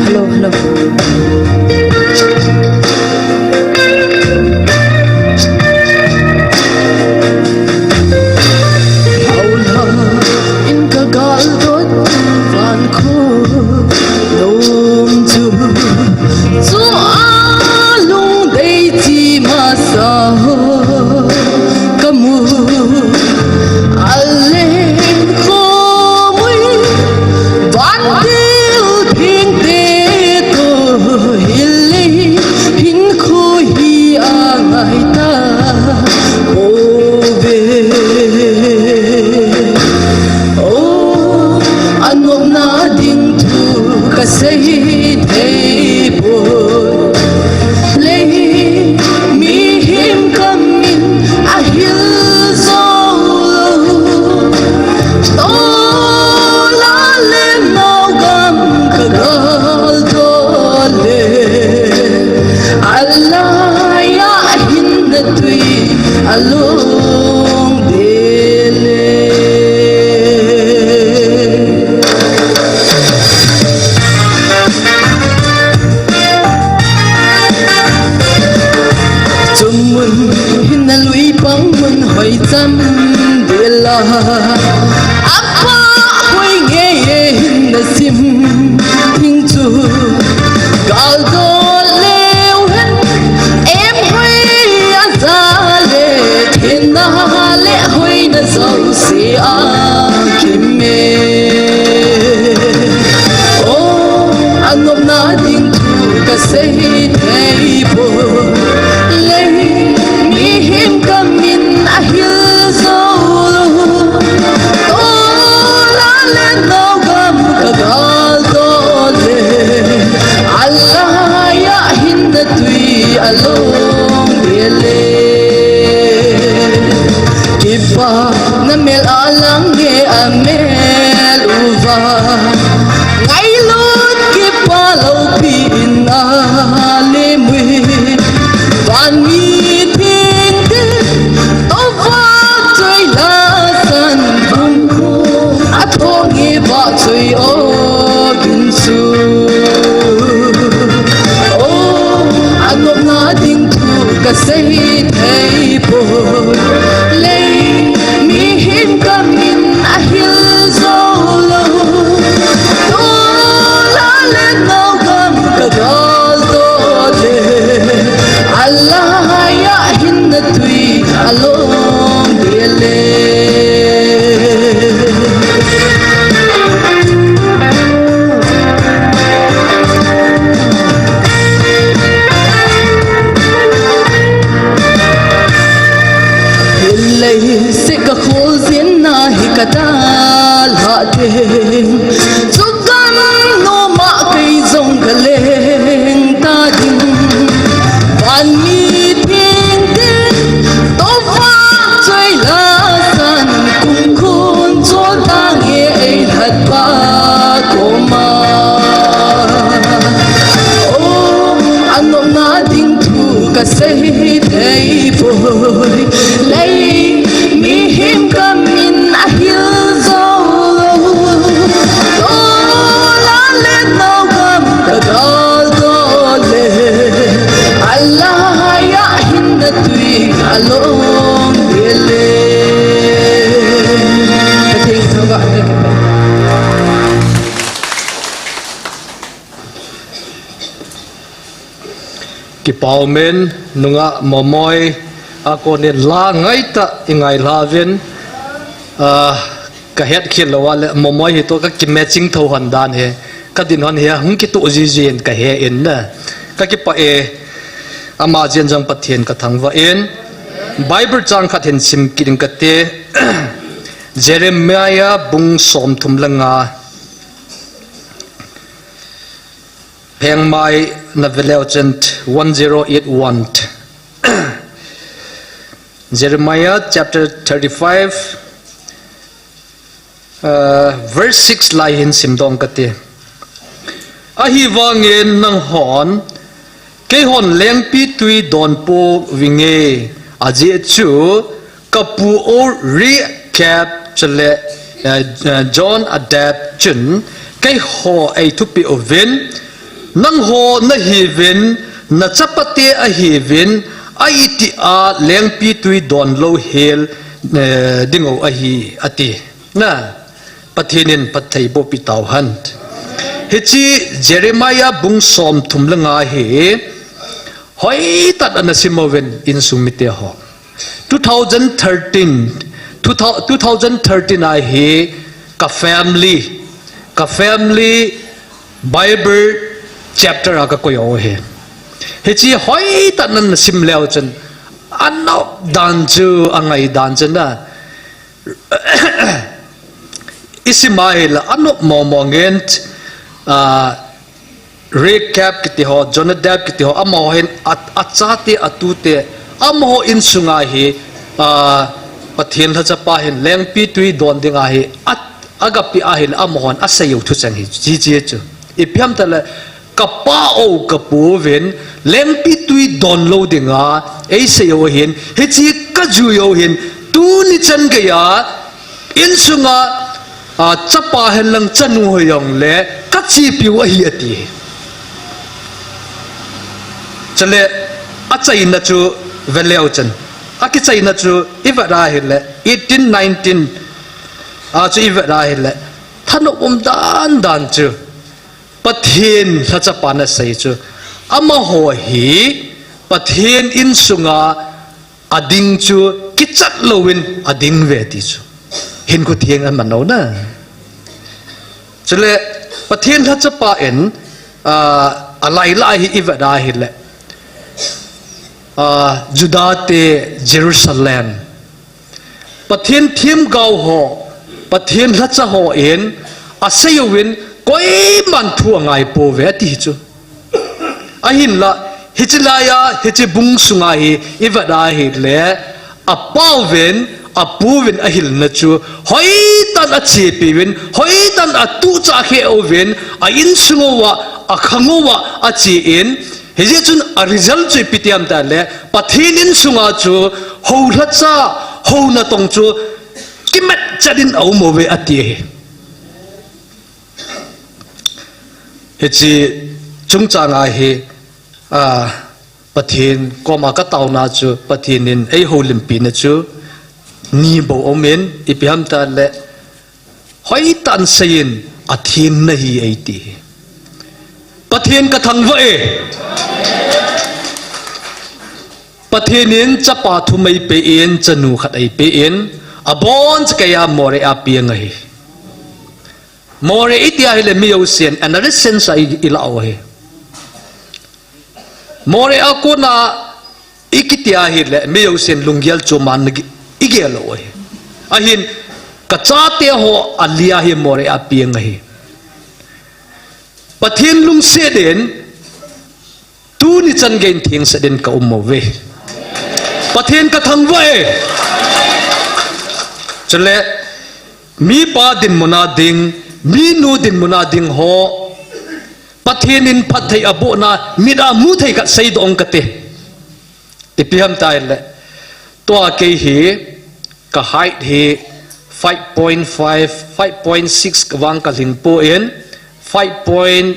Hello, hello. Hauha in ka gal dot van khu nom chu chu a lung dei chi masa ho ka mu. Alen khomui van dil theng te to hile hin khu hi a ngai ta o ve. O, a nopna ding thu ka sei thei po. alung dele. Chumun hin na lui pang mun hoi cham dela. Apa hoi nge hin na sim thing chu. Gal dol leu hen em hoi a za le, thina le hoi na zau se a kime. Oh, anopna ding thu ka sei thei poi. Lei, mihem ka min a hil zo lou. Tola le nau gam ka gal dol le. Alai a hin na tui along dele. Kipana mel a lang nge a mel uva. Ngailut kipa loupi in a le mui. Van mi theng te, to va choi la san bung ku. A thong nge va choi o bin su. Oh, anopna ding thu ka sei thei poi. Lei, mihem ka min a hil zo lou. Tola le nau gam ka gal dol le. Alai a hin na tui along dele. Lei se ka khol zin na hi ka ta la te. Chu gam noma kei zong ka leng ta ding. Van mi theng te, to va choi la san kum khun cho ta nge ei lhat pa koma. Oh, anopna ding thu ka sei thei poi. Lei, mihem ka min a hil zo lou. Tola le nau gam ka gal dol le. Alai a hin na tui along dele. Ka thei thou ba, ka thei. Kipa umin, nungah Momoi a konin la ngaitah i ngai lha uvin, ah, ka het khel lou a le Momoi hi toh ka ki matching thou hon dan hi, ka din hon hi hung kitoh jiji in ka he in na. Ka kipah e, ama jeng jong Pathen ka thangvah in, Bible chang khat hin sim kit ing ka te, Jeremiah bung som thum le nga. Phengmai na ve leu chun one zero eight one. Jeremiah chapter thirty-five, uh, verse six lai hin sim dong ka ti. Ahivangin nanghon, keihon lengpitwi donpou vinge, ajeh chu, kapu u Rechab chule, eh, eh, Jonadab chun, keiho eithupeh uvin, nangho nahiuvin, nachapate ahiuvin, a itih a lengpitwi donlou hel, eh, ding u ahi, ati. Na, Pathen in phattheiboh pi tauhen. Hiche Jeremiah bung som thum le nga hi, hoitah a nasim uvin insung mite ho. Two thousand thirteen, two thou-, two thousand thirteen a hi ka family, ka family Bible chapter a ka koi u ahi. Hiche hoitah a nasim leu chun, anop dan chu, angai dan chu na. I sim a hi la, anop momo ngen, ah, Rechab kiti ho, Jonadab kiti ho, amaho hin a, achate, atute, amaho insung a hi, ah, Pathen lhacha pa hin, lengpitwi don ding a hi, a, agapeh a hi la, amahon asei u thucheng hi, chi chi chu. Ipi ham tile, Kapa u kapu uvin, lengpitwi donlou dinga eisei u ahin, hiche kajui u ahin, tuni chan geiya insunga, a, chapa henlang chanu hijongle kachepiu ahi ati. Chule achaina chu veleu chun, akichaina chu ivet ahile eighteen nineteen a chu ivet ahile, thanop um dandan chu Pathen lhachapan asei chu, amaho hi Pathen insunga ading chu kichat louvin ading uve ti chu hinkho theng aman lou na. Chule Pathen lhachapa in, a, alailah hi ivet ahile, a, Juda te, Jerusalem, Pathen themgao ho, Pathen lhacha hon asei uvin, koiman thu angaipouve ati chu. Ahinla, hiche laiya, hiche bung sunga hi ivet ahile, apa uvin, apu uvin ahilna chu hoitah in achepiuvin, hoitah in atuhchah kheh uvin, a insung uva, akhang uva achen, hijeh chun a result chu ipi ti ham itile, Pathen insunga chu houlhacha, hou natong chu kimatchet in aum uve ati ahi. Hiche chungchanga hi, a, Pathen koma kataona chu, Pathen in eihoulimpina chu ni bou aumin, ipi ham itile, hoitah in seiyin, athem nahi eiti. Pathen kathangvah e. Pathen in chapa thum eipen, chanu khat eipen, abonchauva Moreh a peng ahi. Moreh iti ahile mi jousen another sense a i, ilah u ahi. Moreh a kona ikiti ahile mi jousen lunggel chom a igel u ahi. Ahin, kachate ho ali a hi Moreh a peng ahi. Pathen lungset in, tuni chan geiyin thengset in kaum uve. Pathen kathangvah e. Chule, mipa dinmun a ding, minu dinmun a ding ho, Pathen in phatthei abohna, mit a mu thei khat seidoh ing kate. Ipi ham itile, tua kei hi, ka height hi five point five, five point six vang kalhing poi, five point,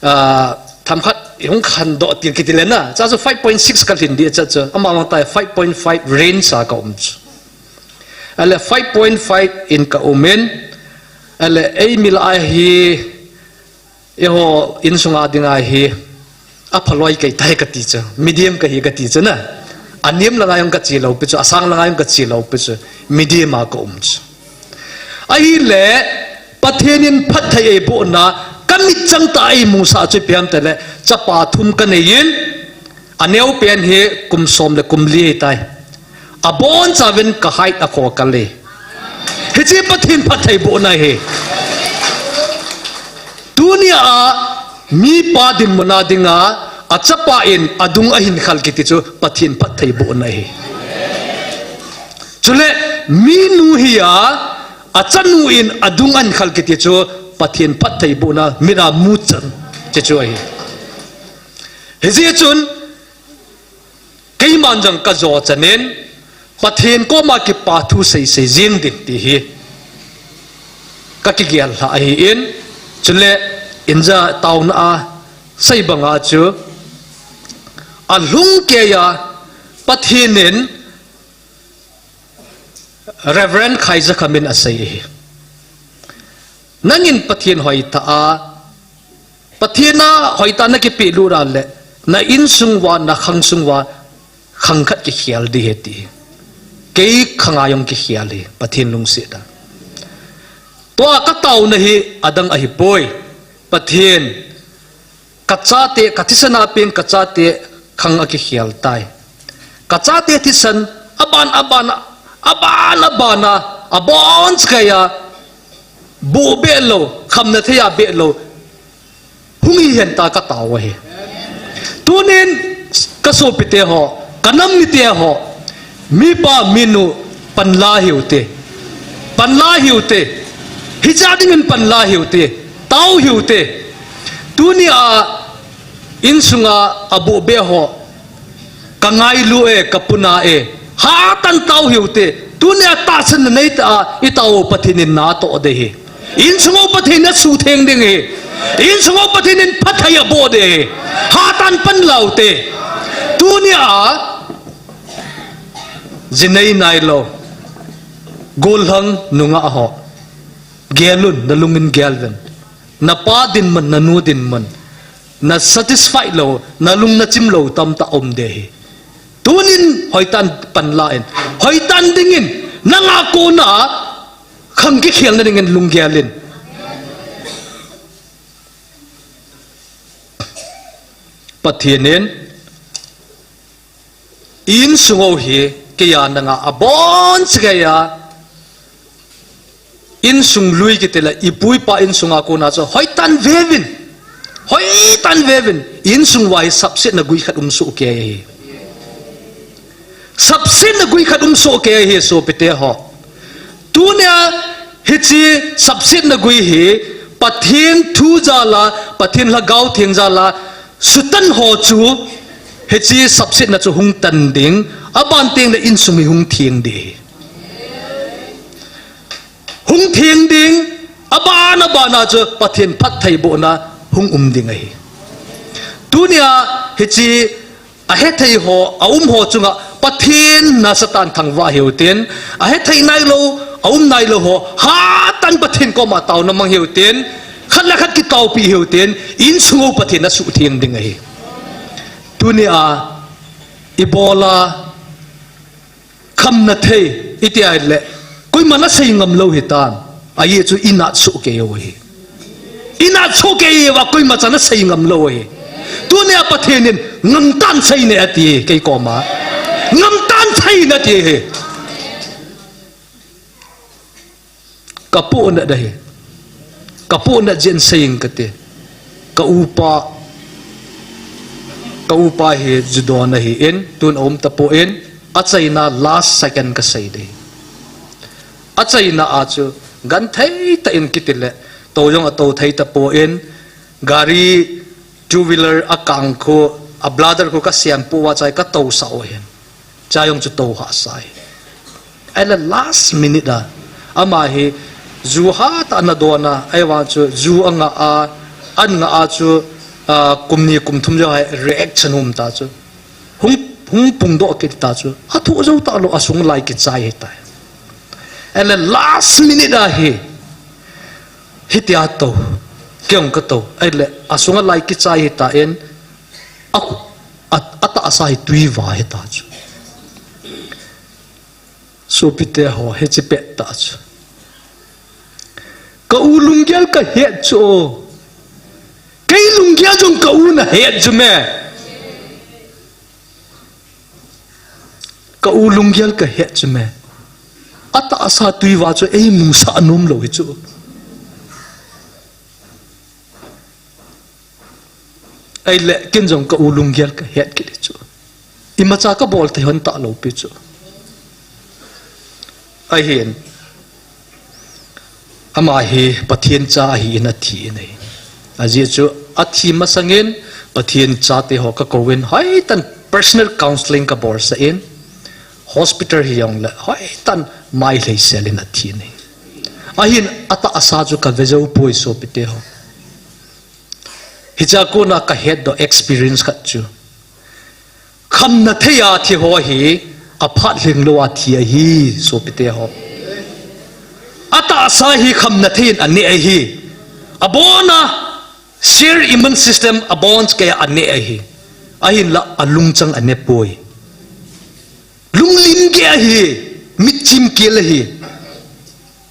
ah, themkhat hung khandoh til kiti le na, chua chu five point six kalhin ding chu, chu ama vang tah five point five range a kaum chu. Ahile five point five in kaumin, ahile eimi lah a hi, eiho insunga dinga hi, aphalou kei tai kati chu, medium kahi kati chu na. Anem langa jong kache lou pi chu, asang langa jong kache lou pi chu, medium a kaum chu. Ahile, Pathen in phatthei eibohna, kamit chang tah a eimusah chu ipi ham itile, chapa thum kaneiyin, aneo pen hi kum som le kum li ahitai. Abonchauvin ka height akhoh kal e. Hiche Pathen phattheibohna ahi. Tunia mipa dinmun a dinga, achapa in adung ahin khal kiti chu Pathen phattheibohna ahi. Chule minu hi a, achanu in adung ahin khal kiti chu Pathen phattheibohna, mit a mu chan, hiche chu ahi. Hijeh chun, keiman jong kajo chanin, Pathen koma kipa thu seisei jing ding ti hi kakigel lha ahin, chule inja taona a sei banga chu, alhung keiya Pathen in Reverend Khaizakham in asei ahi. Nangin Pathen hoitah a, Pathen a hoitah a nakipehlut a le, na insung uva, na khang sung uva, khang khat kikhel ding ahi ti. Kei khang a jong kikhel ahi, Pathen lungset a. Tua kataona hi adang ahipoi. Pathen, kachate, kathisan a peng kachate khang akikhel tai. Kachate thisan, aban, aban, aban, aban a, abonchauva, buh behlou, khamna thei a behlou, hung hihen tia katao ahi. Tunin, kasopite ho, kanam mite ho, mipa minu panla hiute. Panla hiute. Hiche dingin panla hiute. Tao hiute. Tunia insunga abohbe ho, ka ngailu e, ka puna e, hatan tao hiu te. Tunia tahsan na nei ta a, i tao Pathen in na toh de hi. Insung u Pathen na sutheng ding hi. Insung u Pathen in phatthei aboh de hi. Hatan pan lau te. Tunia jinei nailou, gollhang nungah ho, gelun, na lungin gelvin. Na pa dinmun, na nu dinmun, na satisfied lou, na lung na chim lou tamtah um de hi. Tunin hoitan pan la in, hoitan dingin, nanga kona khang kikhelna dingin lunggel in. Pathen in insung u hi, kei a nanga abon cheh kei a, insung lui kiti le, i pu i pa insunga kona chu hoitan veuvin, hoitan veuvin, insung uva hi sapsetna gui khat um soh kei hi. Sapsetna gui khat um soh kei hi, sopite ho. Tunia hiche sapsetna gui hi Pathen thu jal a, Pathen Lhagao Theng jal a sutan ho chu, hiche sapsetna chu hung tan ding, aban teng le insung hi hung theng ding. Hung theng ding, aban, aban a chu Pathen phattheibohna hung um ding ahi. Tunia hiche ahethei ho, aum ho chunga Pathen na Satan thangvah hiu tin, ahethei nailou, aum nailou ho, hatan Pathen koma taona mang hiu tin, khat le khat kitaopi hiu tin, insung u Pathen na sutheng ding ahi. Tunia, ibola, khamna thei, iti ahile, koima na sei ngam lou hitan, ahi chu i nat soh kei u hi. I nat soh kei uva, koima cha na sei ngam lou hi. Tunia Pathen in, ngam tan sei ne ati, kei koma. Ngam tan sei ne ati hi. Ka pohnat ahi. Ka pohnat jeh in sei ing kati. Ka upa, ka upa hi ju don ahin, tun aum tapon, achaina last second ka sei ding. Achaina a chu, genthei tah in kiti le, tou jong atou thei tapon, gari two wheeler akang khu, a bladder khu ka sem poi, chai ka tousah u ahin. Chai jong chu tou hahsa ahi. Ahile last minute a, ama hi ju hatah a ana don a, ahivang chu ju anga a, an nga a chu, ah, kum ni kum thum jong hi reaction um ta chu. Hung, hung pungdoh kit ta chu. Athu jou talou, asung lai kichai hita. Ahile last minute a hi, hitia tou, kei jong ka tou. Ahile, asunga lai kichai hitan, a, a, atahsa hi tui vah hita chu. Sopite ho, hiche pettah chu. Ka u lunggel ka het chu. Kei lunggel jong ka u na het chu me. Ka u lunggel ka het chu me. Atahsa tui vah chu eimusah nom lou hi chu. Ahile, ken jong ka u lunggel ka het kit hi chu. Imacha ka bol thei hon talou pi chu. Ahin. Ama hi Pathen cha ahin athi in ahi. Ajeh chu athi masangin Pathen chate ho ka kouvin hoitan personal counseling ka bolsah in. Hospital hijongle hoitan mai lheisel in athi in ahi. Ahin atahsa chu ka vejou poi sopite ho. Hichea kona ka hetdoh experience khat chu. Khamna thei a thi ho hi, aphat lhinglou a thi ahi, sopite ho. Atahsa hi khamna thei in ane ahi. Abona, sheer immune system abon cheh kei a ane ahi. Ahinla alungchang ane poi. Lunglim gei ahi, mitchim kel ahi.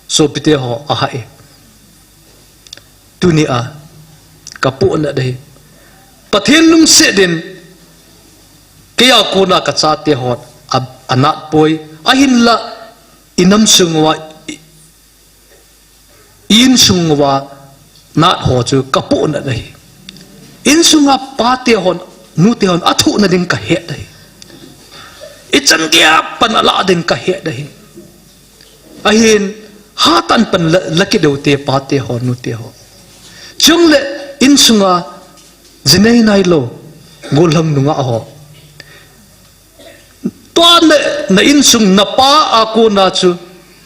Sopite ho, ahai. Tunia, ka pohnat ahi. Pathen lungset in, kei a kona ka chate hon, a, anat poi, ahinla, i nam sung uva, i, i insung uva, nat ho chu ka pohnat ahi. Insunga pate hon, nute hon, athohna ding ka het ahi. Ichan geiya pan alah ding ka het ahi. Ahin, hatan pan la, la kit u te pate ho, nute ho. Chule, insunga Jinei nailou, gollhang nungah ho. Tua na, na insung na pa a kona chu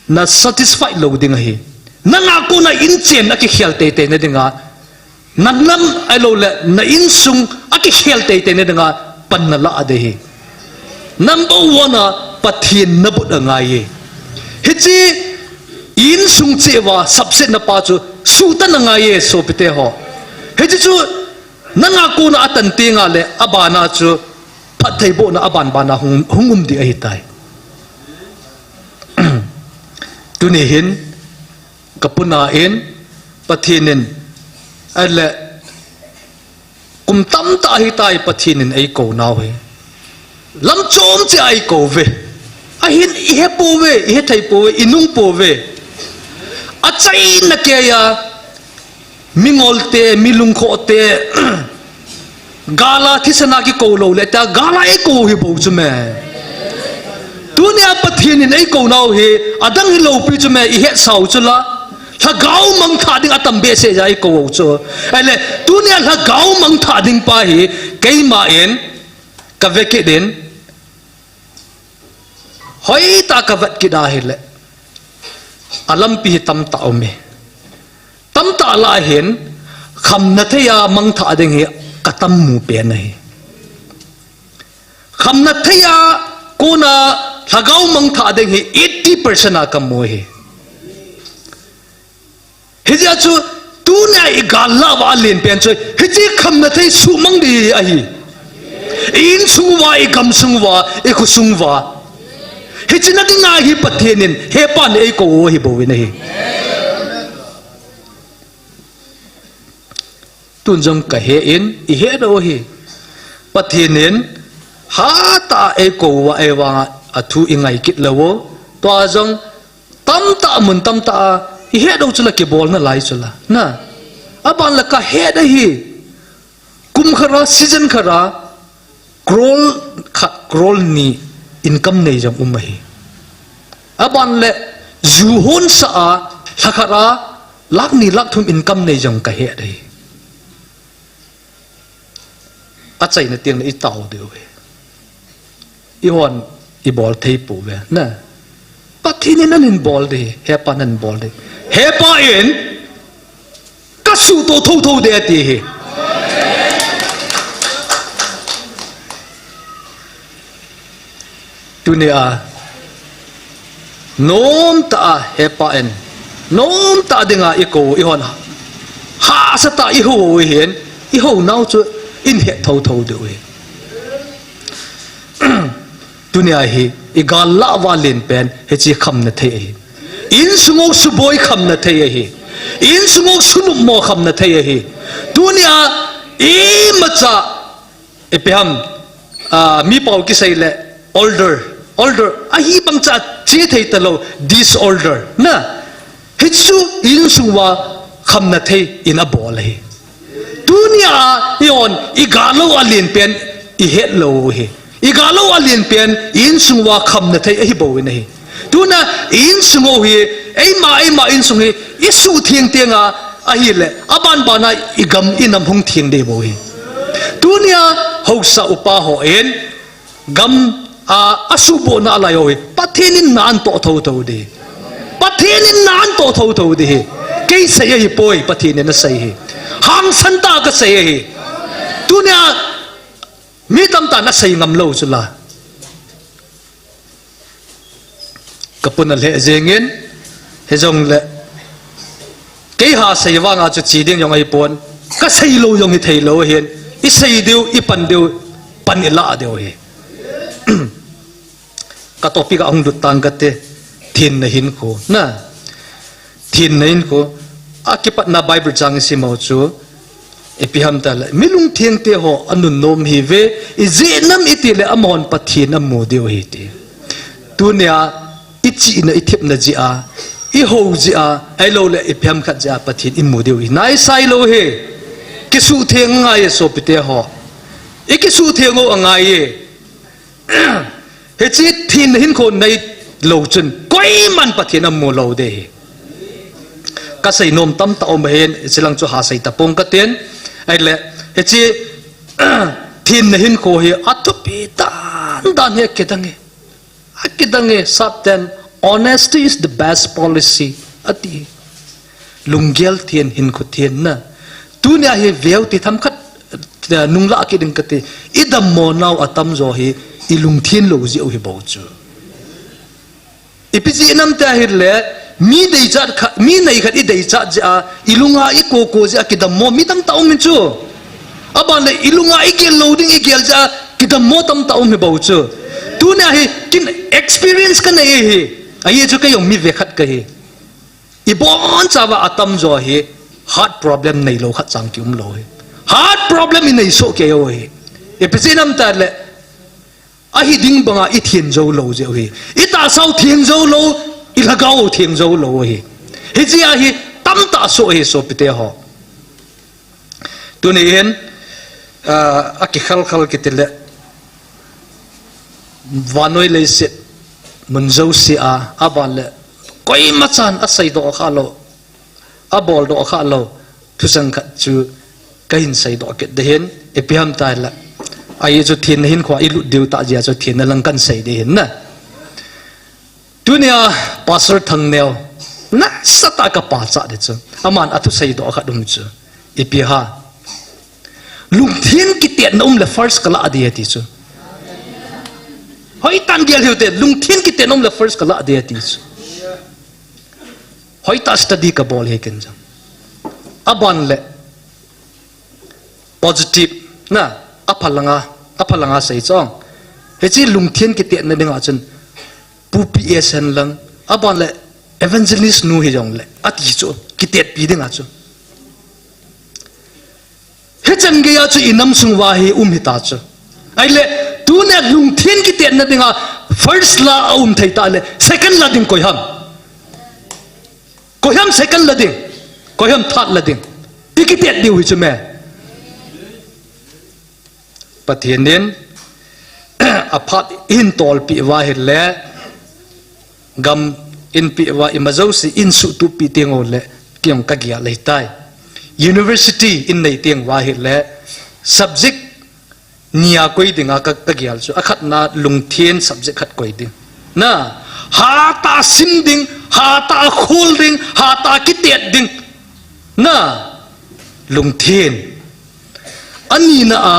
na satisfied lou ding ahi. Nanga kona inchen akikhel teitei na dinga, na nam ahilou le na insung akikhel teitei na dinga pan nala ding ahi. Number one a Pathen nabol angai e. Hiche insung cheh uva sapsetna pa chu suhtan angai e, sopite ho. Hiche chu nanga kona atan tengle abana chu phattheibohna abanbana hung, hung um ding ahitai. Tuni hin kapuna in Pathen in, ahile kum tamtah ahitai Pathen in eikou nau hi. Lam chom cheh a eikou uve. Ahin ihe pouve, ihe thei pouve, inung pouve. Achaina keiya, mingolte, milungkhohte, gala thisana kikou lou le, tia gala eikou hi bou chu me. Tunia Pathen in eikou nau hi, adang hilou pi chu me, ihetsau chu la. Lhagao mangthah ding atam behseh jeh a eikou u chu. Ahile, tunia lhagao mangthah ding pa hi, keima in, kave kit in, hoitah a kavet kit ahile, alampi hi tamtah um e. Tamtah lah hin, khamna thei a mangthah ding hi katam mu pen ahi. Khamna thei a kona lhagao mangthah ding hi eighty percent a kamu ahi. Hijeh chun, tunia igal lah uva alen pen chu, hiche khamna thei suhmang ding ahi. I insung uva, igam sung uva, ikho sung uva. Hiche na dinga hi Pathen in, hepa in eikou u ahi bou in ahi. Tun jong kahe in, ihe lou ahi. Pathen in, hatah a eikou uva, ahivanga athu ingai kit lou u. Tua jong, tamtah mun tamtah a, ihe lou chu la kibolna lai chu la. Na, aban la kahe ahi. Kum khat a, season khat a, crore khat, crore ni income nei jong um ahi. Aban le, ju hon sa a, lha khat a, lakh ni lakh thum income nei jong kahe ahi. Achaina tengle itao diu ahi. Ihon ibol thei pouve, na. Pathen in ahin bol ding, hepa in ahin bol ding. Hepa in, kasuhto thotho ding ati ahi. Tunia, nomtah a hepa in, nomtah dinga eikou u, ihon hahsatah a ihou u ahin, ihou nau chu, ihet thotho diu ahi. Tunia hi, igal lah uva alen pen, hiche khamna thei ahi. Insung u suboi khamna thei ahi. Insung u sunopmo khamna thei ahi. Tunia, imacha, ipi ham, ah, mi pao kisei le, order, order, ahibang cha che thei talou, disorder, na. Hichu insung uva khamna thei in abol ahi. Tunia ihon igal lou alen pen ihet lou u ahi. Igal lou alen pen insung uva khamna thei ahi bou in ahi. Tuna insung u hi, eima, eima insung hi, isuhtheng tenga ahile, abanbana igam inam hung theng ding bou ahi. Tunia haosa upa hon, gam a, asuhbohna alai u hi, Pathen in na anatoh thotho ding. Pathen in na anatoh thotho ding ahi. Kei sei ahipoi, Pathen in asei ahi. Hangsan tah a kasei ahi. Tunia, mi tamtah in asei ngam lou chu la. Kapuna lheh jengin, hijongle, kei ha sei vanga chu che ding jong ahipon, kasei lou jong hithei lou ahin, isei diu, ipan diu, pan ilah diu ahi. Ka topic a hung lut tang kate, thenna hinkho, na. Thenna hinkho, akipatna Bible chang isim u chu, ipi ham tile, mi lungtheng te ho anunnom ahiuve, ijeh inem itile amahon Pathen amu diu ahi ti. Tunia, ichihna ithepna jeh a, ihou jeh a, ahilouleh ipi ham khat jeh a Pathen imu diu ahi. Naisai lou ahi, kisuhtheng angai e sopite ho. Ikisuhtheng u angai e. Hiche thenna hinkho neilou chun, koiman Pathen amu lou ding ahi. Kasei nom tamtah um ahin, hiche lang chu ha sei tapong katin. Ahile, hiche Thenna hinkho hi athupi dandan hi akidang e. Akidang e, Satan, "Honesty is the best policy," ati. Lunggel then, hinkho then na. Tunia hi veu ti themkhat, eh, nunglah kit ding kati. I dammo nau atamjo hi, i lungthen lou jeh u hi bou chu. Ipi jeh ham tia ahile, mi deichat khat, mi nei khat i deichat jeh a, i lunga i koko jeh a kidammo mi tamtah um in chu. Aban le i lunga i gel lou ding i gel jeh a, kidammo tamtah um hi bou chu. Tunia hi kin experience ka nei hi. Ahi chu kei jong mi ve khat kahi. I bonchauva atamjo hi heart problem neilou khat chang kium lou hi. Heart problem i nei soh kei u hi. Ipi jeh ham tia ahile, ahi ding banga i then jou lou jeh u hi. I tahsa u then jou lou, i lhagao u then jou lou hi. Hijeh a hi tamtah soh hi sopite ho. Tuni hin, ah, akikhal khal kiti le, vannoi leiset mun jouse a, aban le, koimachan aseidoh kha lou, aboldoh kha lou, thucheng khat chu kahin seidoh kit ding ahin, ipi ham tia ahile, ahi chu thenna hinkho a i lut diu tah jeh a chu thenna lang kahin sei ding ahin na. Tunia Pastor Thangneo, nasatah a ka pachat ding chu. Aman athuseidoh khat um chu. Ipi ham. Lungthen kitetna um le first ka lah ding ati chu. Hoitah in gel hih ute, lungthen kitetna um le first ka lah ding ati chu. Hoitah study ka bol hi ken jong. Aban le positive na, apha langa, apha langa sei chong. Hiche lungthen kitetna dinga chun Pu P S hen lang, aban le evangelist nu hi jong le, ati chu, kitetpi dinga chu. Hichan geiya chu i nam sung uva hi um hita chu. Ahile, tunia lungthen kitetna dinga first la aum thei tah le, second la ding koi ham. Koi ham second la ding. Koi ham third la ding. I kitet diu hi chu me. Pathen in aphat in tolpeh uva ahile, gam in peh uva ima jouse in suhtup peh teng uleh, kei jong ka gel ahitai. University in nei teng uva ahile, subject ni a koi dinga ka, ka gel chu. Akhatna lungthen subject khat koi ding. Na, hatah a sim ding, hatah a khol ding, hatah a kitet ding. Na, lungthen. Anina a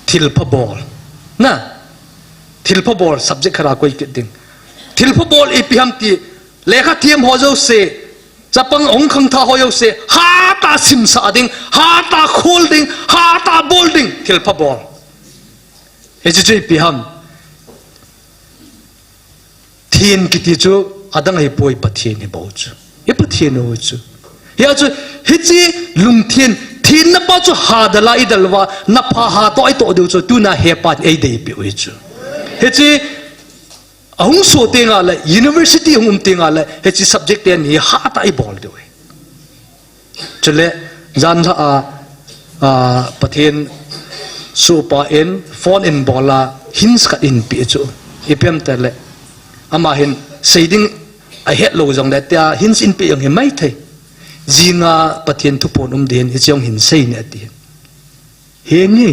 thilpha bol. Na, thilpha bol subject khat a koi kit ding. Thilpha bol ipi ham ti, lekha them ho jouse, chapang hung khangthah ho jouse, hatah a simsah ding, hatah a khol ding, hatah a bol ding, thilpha bol. Hiche chu ipi ham. Then kiti chu adang ahipoi, Pathen hi bou chu. I Pathen u chu. Hia chu, hiche lungthen, thenna pa chu hadal a i dal uva, na pha ha toh i toh diu chu, tuna hepan ei deipeh u hi chu. Hiche, ahung soh tenga le, university hung um tenga le, hiche subject ten hi hatah a i bol diu hi. Chule, janhi a, a, Pathen sohpa in phone in bol a hints khat in peh chu. Ipi ham tile, ama hin sei ding ahet lou jongle tia hints in peh jong hi maithei. Jinga Pathen thuphon um ding hin hiche jong hin sei in ati. Henge.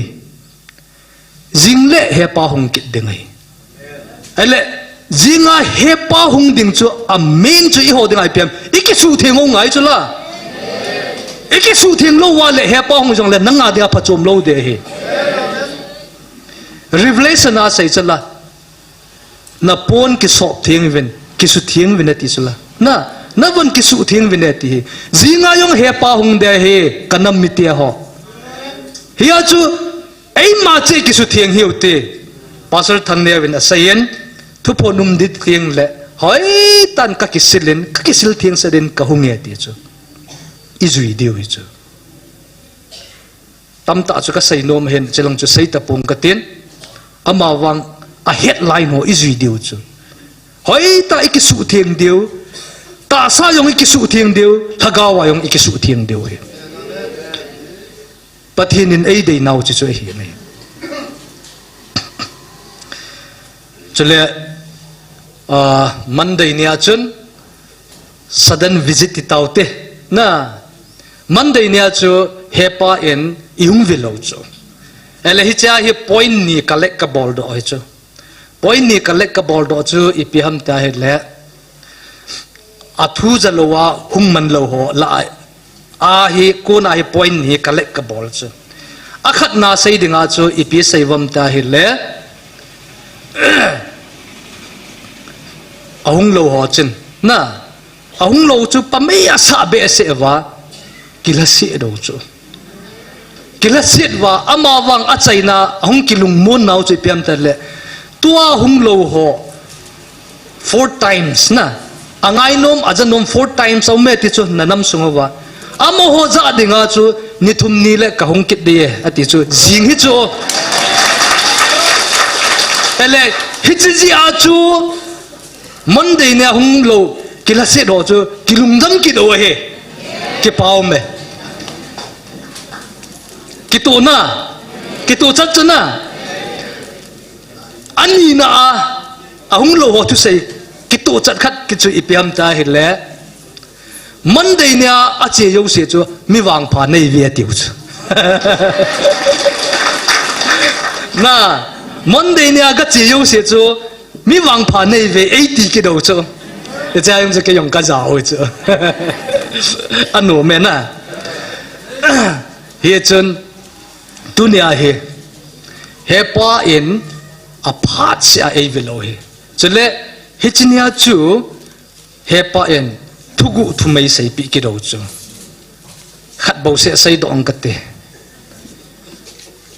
Jing le hepa hung kit ding ahi. Ahile, jinga hepa hung ding chu a main chu eiho dinga ipi ham. I kisuhtheng u ngai chu la. I kisuhtheng lou uva le hepa hung jongle nanga dinga phachom lou ding ahi. Revelation a sei chu la. Na pon kisop theng uvin, kisuh theng uvin ati chu la. Na, na von kisuh theng uvin ati hi. Jinga jong hepa hung ding ahi, ka nam mite ho. Hia chu, eima cheh kisuh theng hiu ti. Pastor Thangneo in asei in, thuphon um ding teng le, hoitah in ka kisil in, ka kisil theng sah in ka hung e ti chu. I jui diu hi chu. Tamtah chu ka sei nom ahin, chulang chu sei tapong ka tin. Ama vang a headline ho i jui diu chu. Hoitah i kisuh theng diu, tahsa jong i kisuh theng diu, lhagao a jong i kisuh theng diu hi. Pathen in ei dei nau chu chu ahi mai. Chule, ah, Monday nia chun, sudden visit ti tau te. Na, Monday nia chu hepa in i hung ve lou chu. Ele hichea hi point ni collect kabol doh hi chu. Point ni collect kabol doh chu ipi ham tia hile, athu jalou a hung manlou ho lah a, ahi kona hi point ni collect kabol chu. Akhatna sei dinga chu ipi sei uvam tia hile, ahung lou ho chun, na, ahung lou chu pamei asah behseh uva, kilhaset lou chu. Kilhaset uva, amavang achaina, ahung kilungmon nau chu ipi ham tia le, tua hung lou ho, four times na, angainom, ajanom four times aume ti chu nanam sung uva. Amaho jah dinga chu ni thum ni le kahung kit ding e, ati chu, jing hi chu. Ele, hiche jeh a chu, Monday nia hung lou, kilhaset ho chu, kilungdam kit u ahi. Kipa ume. Kitohna, kitohchat chu na. Anina a, ahung lou ho thusei, kitohchat khat kit chu ipi ham tia hile, Monday nia ache jouse chu, mi vangpha neiuve atiu chu. Na, Monday nia gache jouse chu, mi vangpha neiuve eiti kit u chu. Hichea jong chu kei jong kajao chu. Anom e na. Hichun, tunia hi, hepa in aphat seh a eive lou hi. Chule, hiche nia chu, hepa in thuguh thum eiseipeh kit u chu. Khat bouseh seidoh ing kate.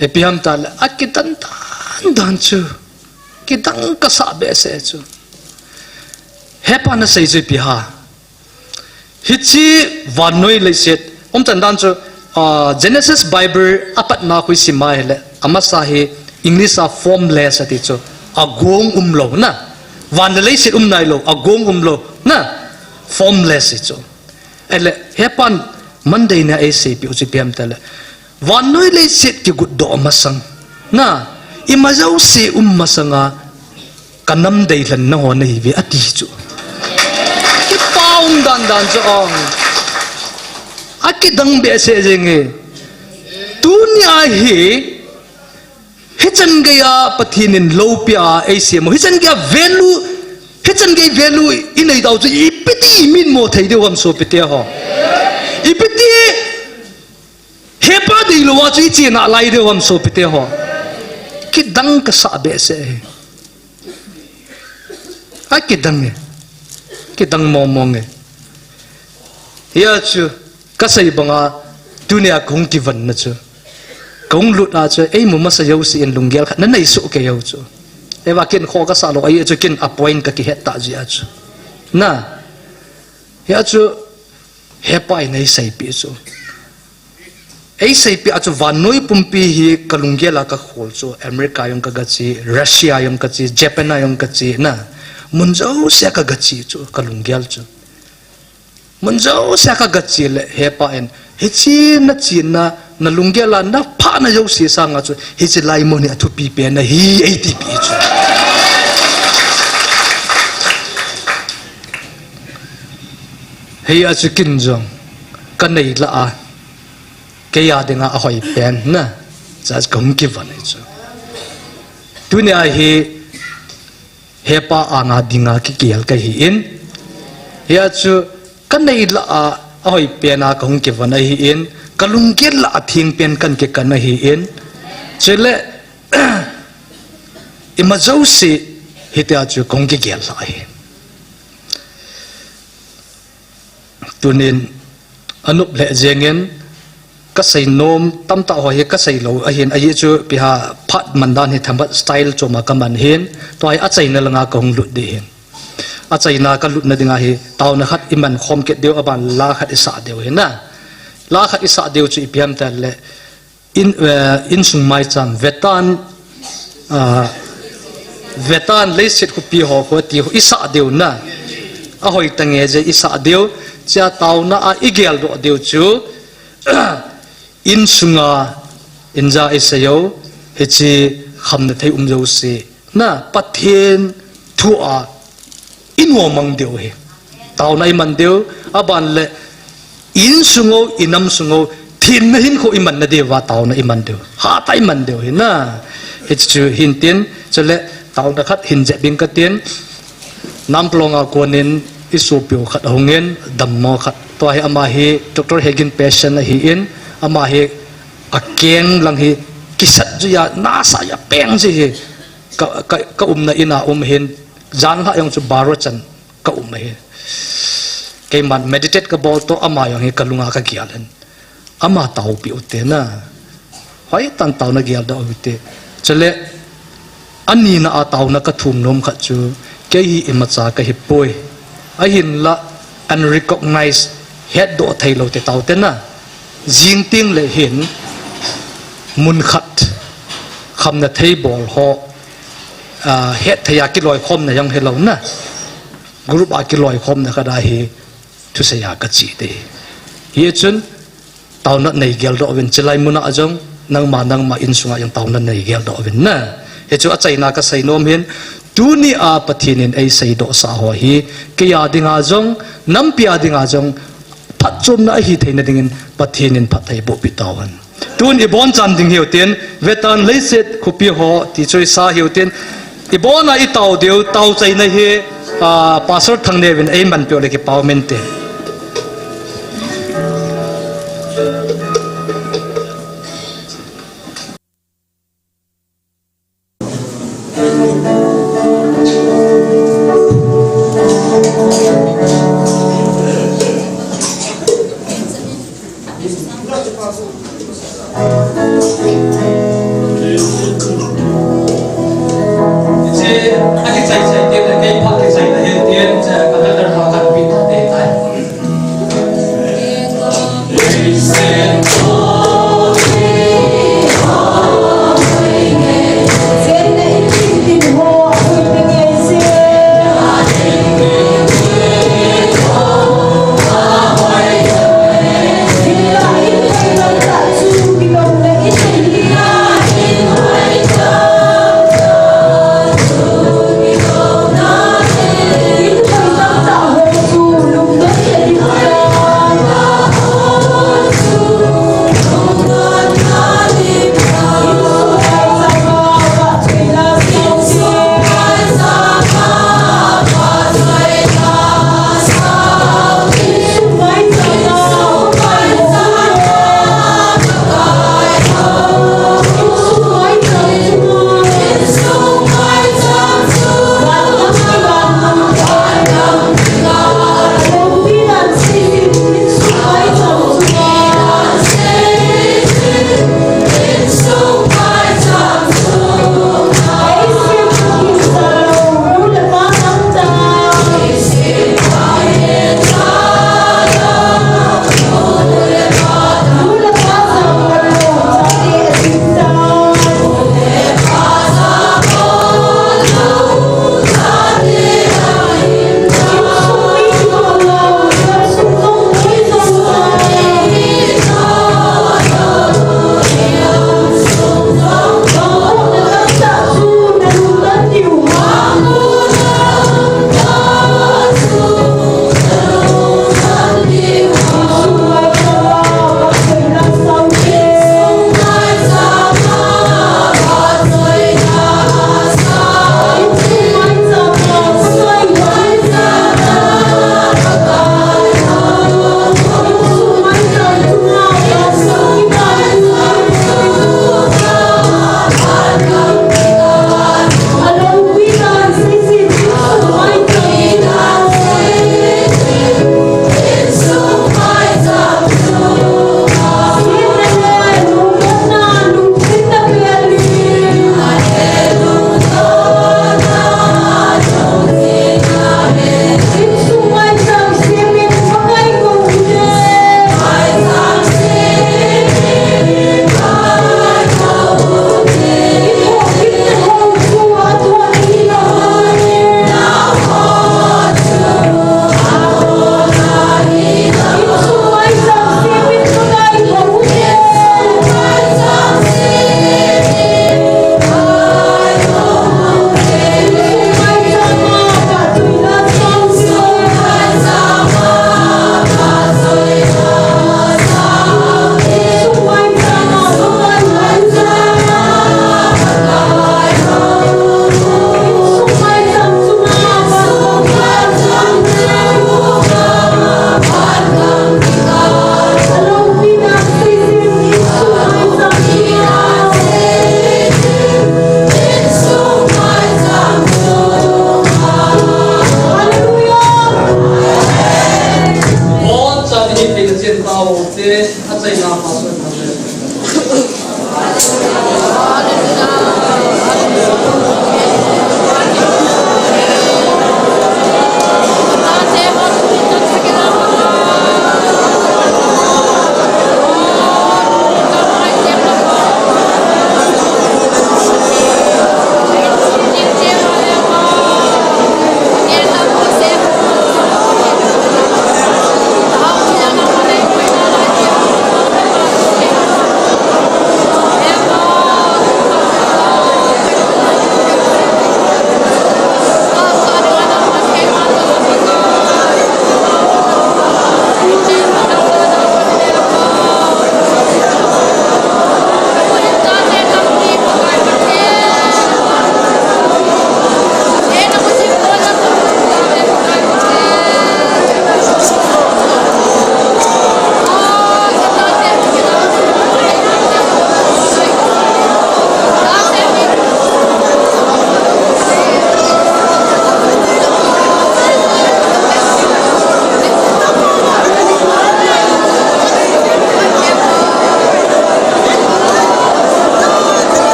Ipi ham tia le, akidan dan dan chu. Kidang kasah behseh chu. Hepan asei chu ipi ham. Hiche vannoi leiset, umchan dan chu, ah, Genesis Bible apatna khu isim a hile, amasa hi English a formless ati chu, agong umlou na. Van le leiset um nailou, agong umlou na. Formless hi chu. Ele, hepan Monday nia eiseipeh u chu ipi ham tia le, vannoi leiset kigutdoh masang, na, imajouse um masanga, kanam deilhenna ho nahiuve ati chu. Kipa um dan dan chu ong. Akidang behseh jenge. Tunia hi, hichan geiya Pathen in loupia eisem u, hichan geiya value, hichan gei value inei tau chu ipi ti imitmo thei diu ham sopite ho. Ipi ti hepa deilou a chu iche nalai diu ham sopite ho. Kidang kasah behseh hi. Akidang e. Kidang mong mong e. Hia chu, kasei banga, tunia kahung kivanna chu. Kahung lut a chu, eimu masa jouse in lunggel khat nanei soh kei u chu. Ahivang ken kho kasah lou, ahi chu ken a point kakihet tah jeh a chu. Na, hia chu, hepa in eiseipeh chu. Eiseipeh a chu vannoi pumpi hi kalunggel a kakhol chu, America jong kagache, Russia jong kache, Japan a jong kache na. Mun jousea kagache chu, kalunggel chu. Mun jousea kagache le, hepa in, hiche nachena, nalunggel a naphahna jouse sanga chu, hiche lai mun hi athupi pen ahi, eitipeh chu. Hia chu ken jong, kanei lah a, keia dinga ahoipen na, chua kahung kivan ahi chu. Tunia hi, hepa anga dinga kigel kahin. Hia chu, kanei lah a, ahoipen a kahung kivan ahin, kalunggel lah a thengpen kahin kikan ahin. Chule, imajouse, hitia chu kahung kigel lha ahi. Tunin, anop lheh jengin, kaseinom tamtah ho hi kaseilou ahin, ahi chu ipi ham phat man dan hi themkhat style choma kaman ahin, tua hi achaina langa kahung lut ding ahin. Achaina kalutna dinga hi, taona khat iman khom kit diu, aban la khat isah diu ahi na. La khat isah diu chu ipi ham tile, in, eh, insung maicham, vetan, ah, vetan leiset khopi ho khu ti khu isah diu na. Ahoi tange je isah diu, chua taona a igeldoh diu chu, insunga, inja isei u, hiche khamna thei um jouse. Na, Pathen thu a, inomang diu ahi. Taona iman diu, aban le, insung u, inam sung u, Hinna hinkho iman nadiuva taona iman diu. Hatah a iman diu ahi na. Hichu hintin, chule taona khat hin jep inge katin. Namplong a konin isopiu khat ahungin, dammo khat. Tua hi ama hi Doctor Hagin patient ahin, ama hi akeng lang hi kisat jui a, nasa a peng jui hi. Ka, ka, ka umna in a um hin, jan lhah jong chu baro chan ka um ahi. Keiman meditate kabol toh ama jong hi kalunga kagel in. Ama taopi ute na. Hoitah in taona geldoh ute. Chule, anina a taona kathum nom khat chu, kei hi imacha kahipoi. Ahinla, unrecognized, hetdoh theilou te taote na. Jing tengle hin, mun khat, khamna thei bol ho, ah, hetthei a kiloikhomna jong hilou na. Group a kiloikhomna khat ahi, thusei a kache te. Hichun, taona nei geldoh uvin, chulai mun a jong, nangma, nangma insunga jong taona nei geldoh uvin na. Hichu achaina kasei nom hin, tuni a Pathen in eiseidoh sah ho hi, kei a dinga jong, nampi a dinga jong, phatchomna ahi theina dingin, Pathen in phattheiboh pi tahen. Tun ibonchan ding hiu tin, vetan leiset khopi ho, ti chu isa hiu tin, ibona itao diu, taochaina hi, ah, Pastor Thangneo in eimanpeh u le kipah um inte. Achaina Pastor Emmanuel.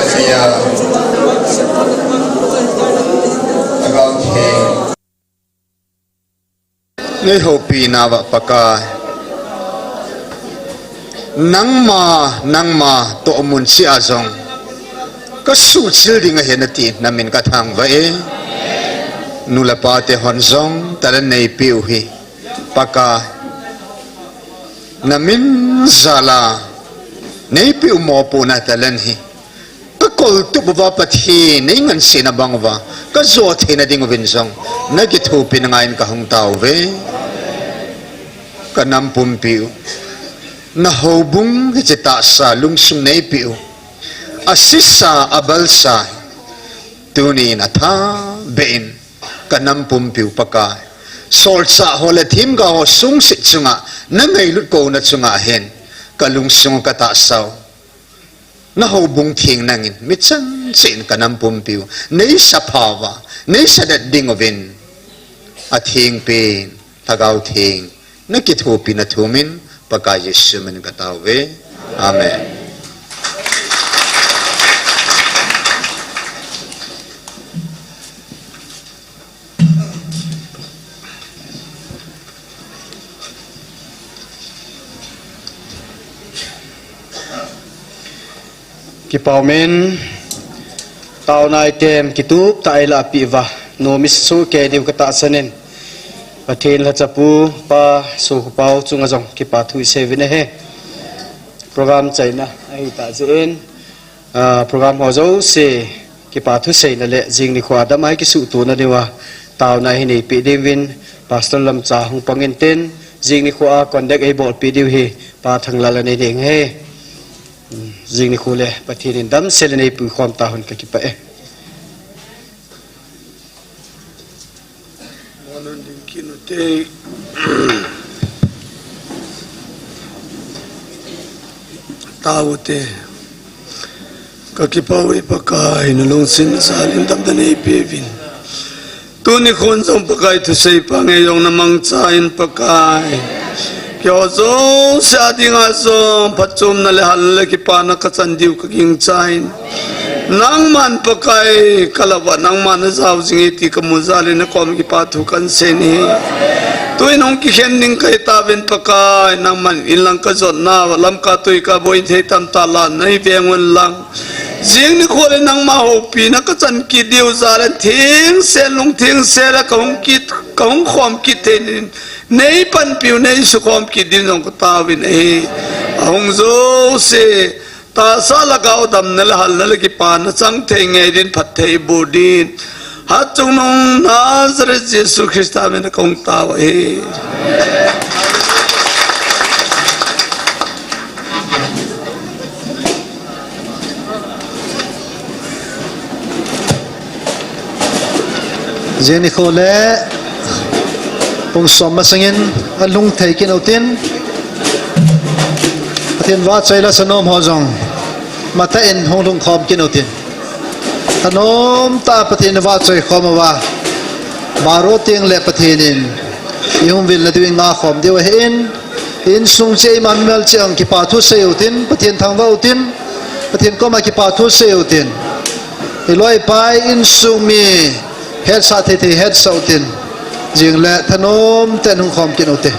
Sia. Lhagao Theng. Nei houpi nauva Pakai, nangma, nangma tohmun cheh a jong kasuhchil ding ahi nati namin kathangvah e. Nu le pa te hon jong talent neipeh u hi, Pakai, namin jal a neipeh u mopohna talent hi kakoltup uva Pathen neingansena bang uva kajoh theina ding uvin jong nakithopi nangaiyin kahung tao uve. Kanam pumpi u, nahoubung hiche tahsa lungsung neipeh u, asisa abalsa, tunin athabeh in kanam pumpi u Pakai, solchah ho le themgao ho sungset chunga nangailut kouna chunga hin kalungsung katahsa u, nahoubung theng nangin mi chan cheh in kanam pumpi u neisapha uva, neisadet ding uvin, athengpen Lhagao Theng nakithopi na thumin Pakai Jesu min katao uve. Amen. Kipa umin, taona item kitup tah a eilah peh uva, nomin sohkei diu katahsan in, Pathen lhacha pu Pa Sokhu Pau chunga jong kipa thu isei uvin ahi. Program chaina ahitah jeh in, ah, program ho jouse kipa thuseina le jing nikho a dam a kisuhtona diuva taona hi neipeh ding uvin Pastor Lamcha hung pang intin, jing nikho a conduct eibolpeh diu hi Pa Thanglal anei ding ahi. Jing nikho le Pathen in damsel in eipuikhom tahen, kakipah e. Mo nun ding kit ute. Tao ute. Kakipah uve Pakai, nalungset jal in damna neipeuvin. Tuni khon jong Pakai thusei pang e jong namangchan Pakai. Keiho jouse a dinga jong phatchomna le halna le kipana kachan diu kagingchan. Nangman Pakai kalah uva nangman najao jing e ti kamu jal in nakom kipa thu kahin sei ahi. Tuin hung kikhen ding kahi tauvin Pakai, nangman in lang kajotna uva Lamka tuika boi thei tamtah lah nei veng un lang. Jing nikho le nangma houpina kachan kit diu jal in thengsel lungthengsel a kahung kit, kahung khom kit thei in neipanpiu, neisukhom kit diu jong kataovin ahi. Ahung jouse tahsa lhagao damna le halna le kipana chang thei ngei din phatthei boh din Hatchungnung Nazareth Jesu Christa mina kahung tao ahi. Jing nikho le pung som masangin alhung thei kit utin, Pathen vahchoi le sanom ho jong matah in hung lhungkhom kit utin. Thanom tah a Pathen vahchoi khom uva, baro teng le Pathen in ihung vilna diu ingakhom diu ahin, insung cheh ima mimal cheh a kipa thu sei utin, Pathen thangvah utin, Pathen koma kipa thu sei utin. Iloi pai insung mi hetsah thei thei hetsah utin. Jing le thanom tah in hung khom kit ute.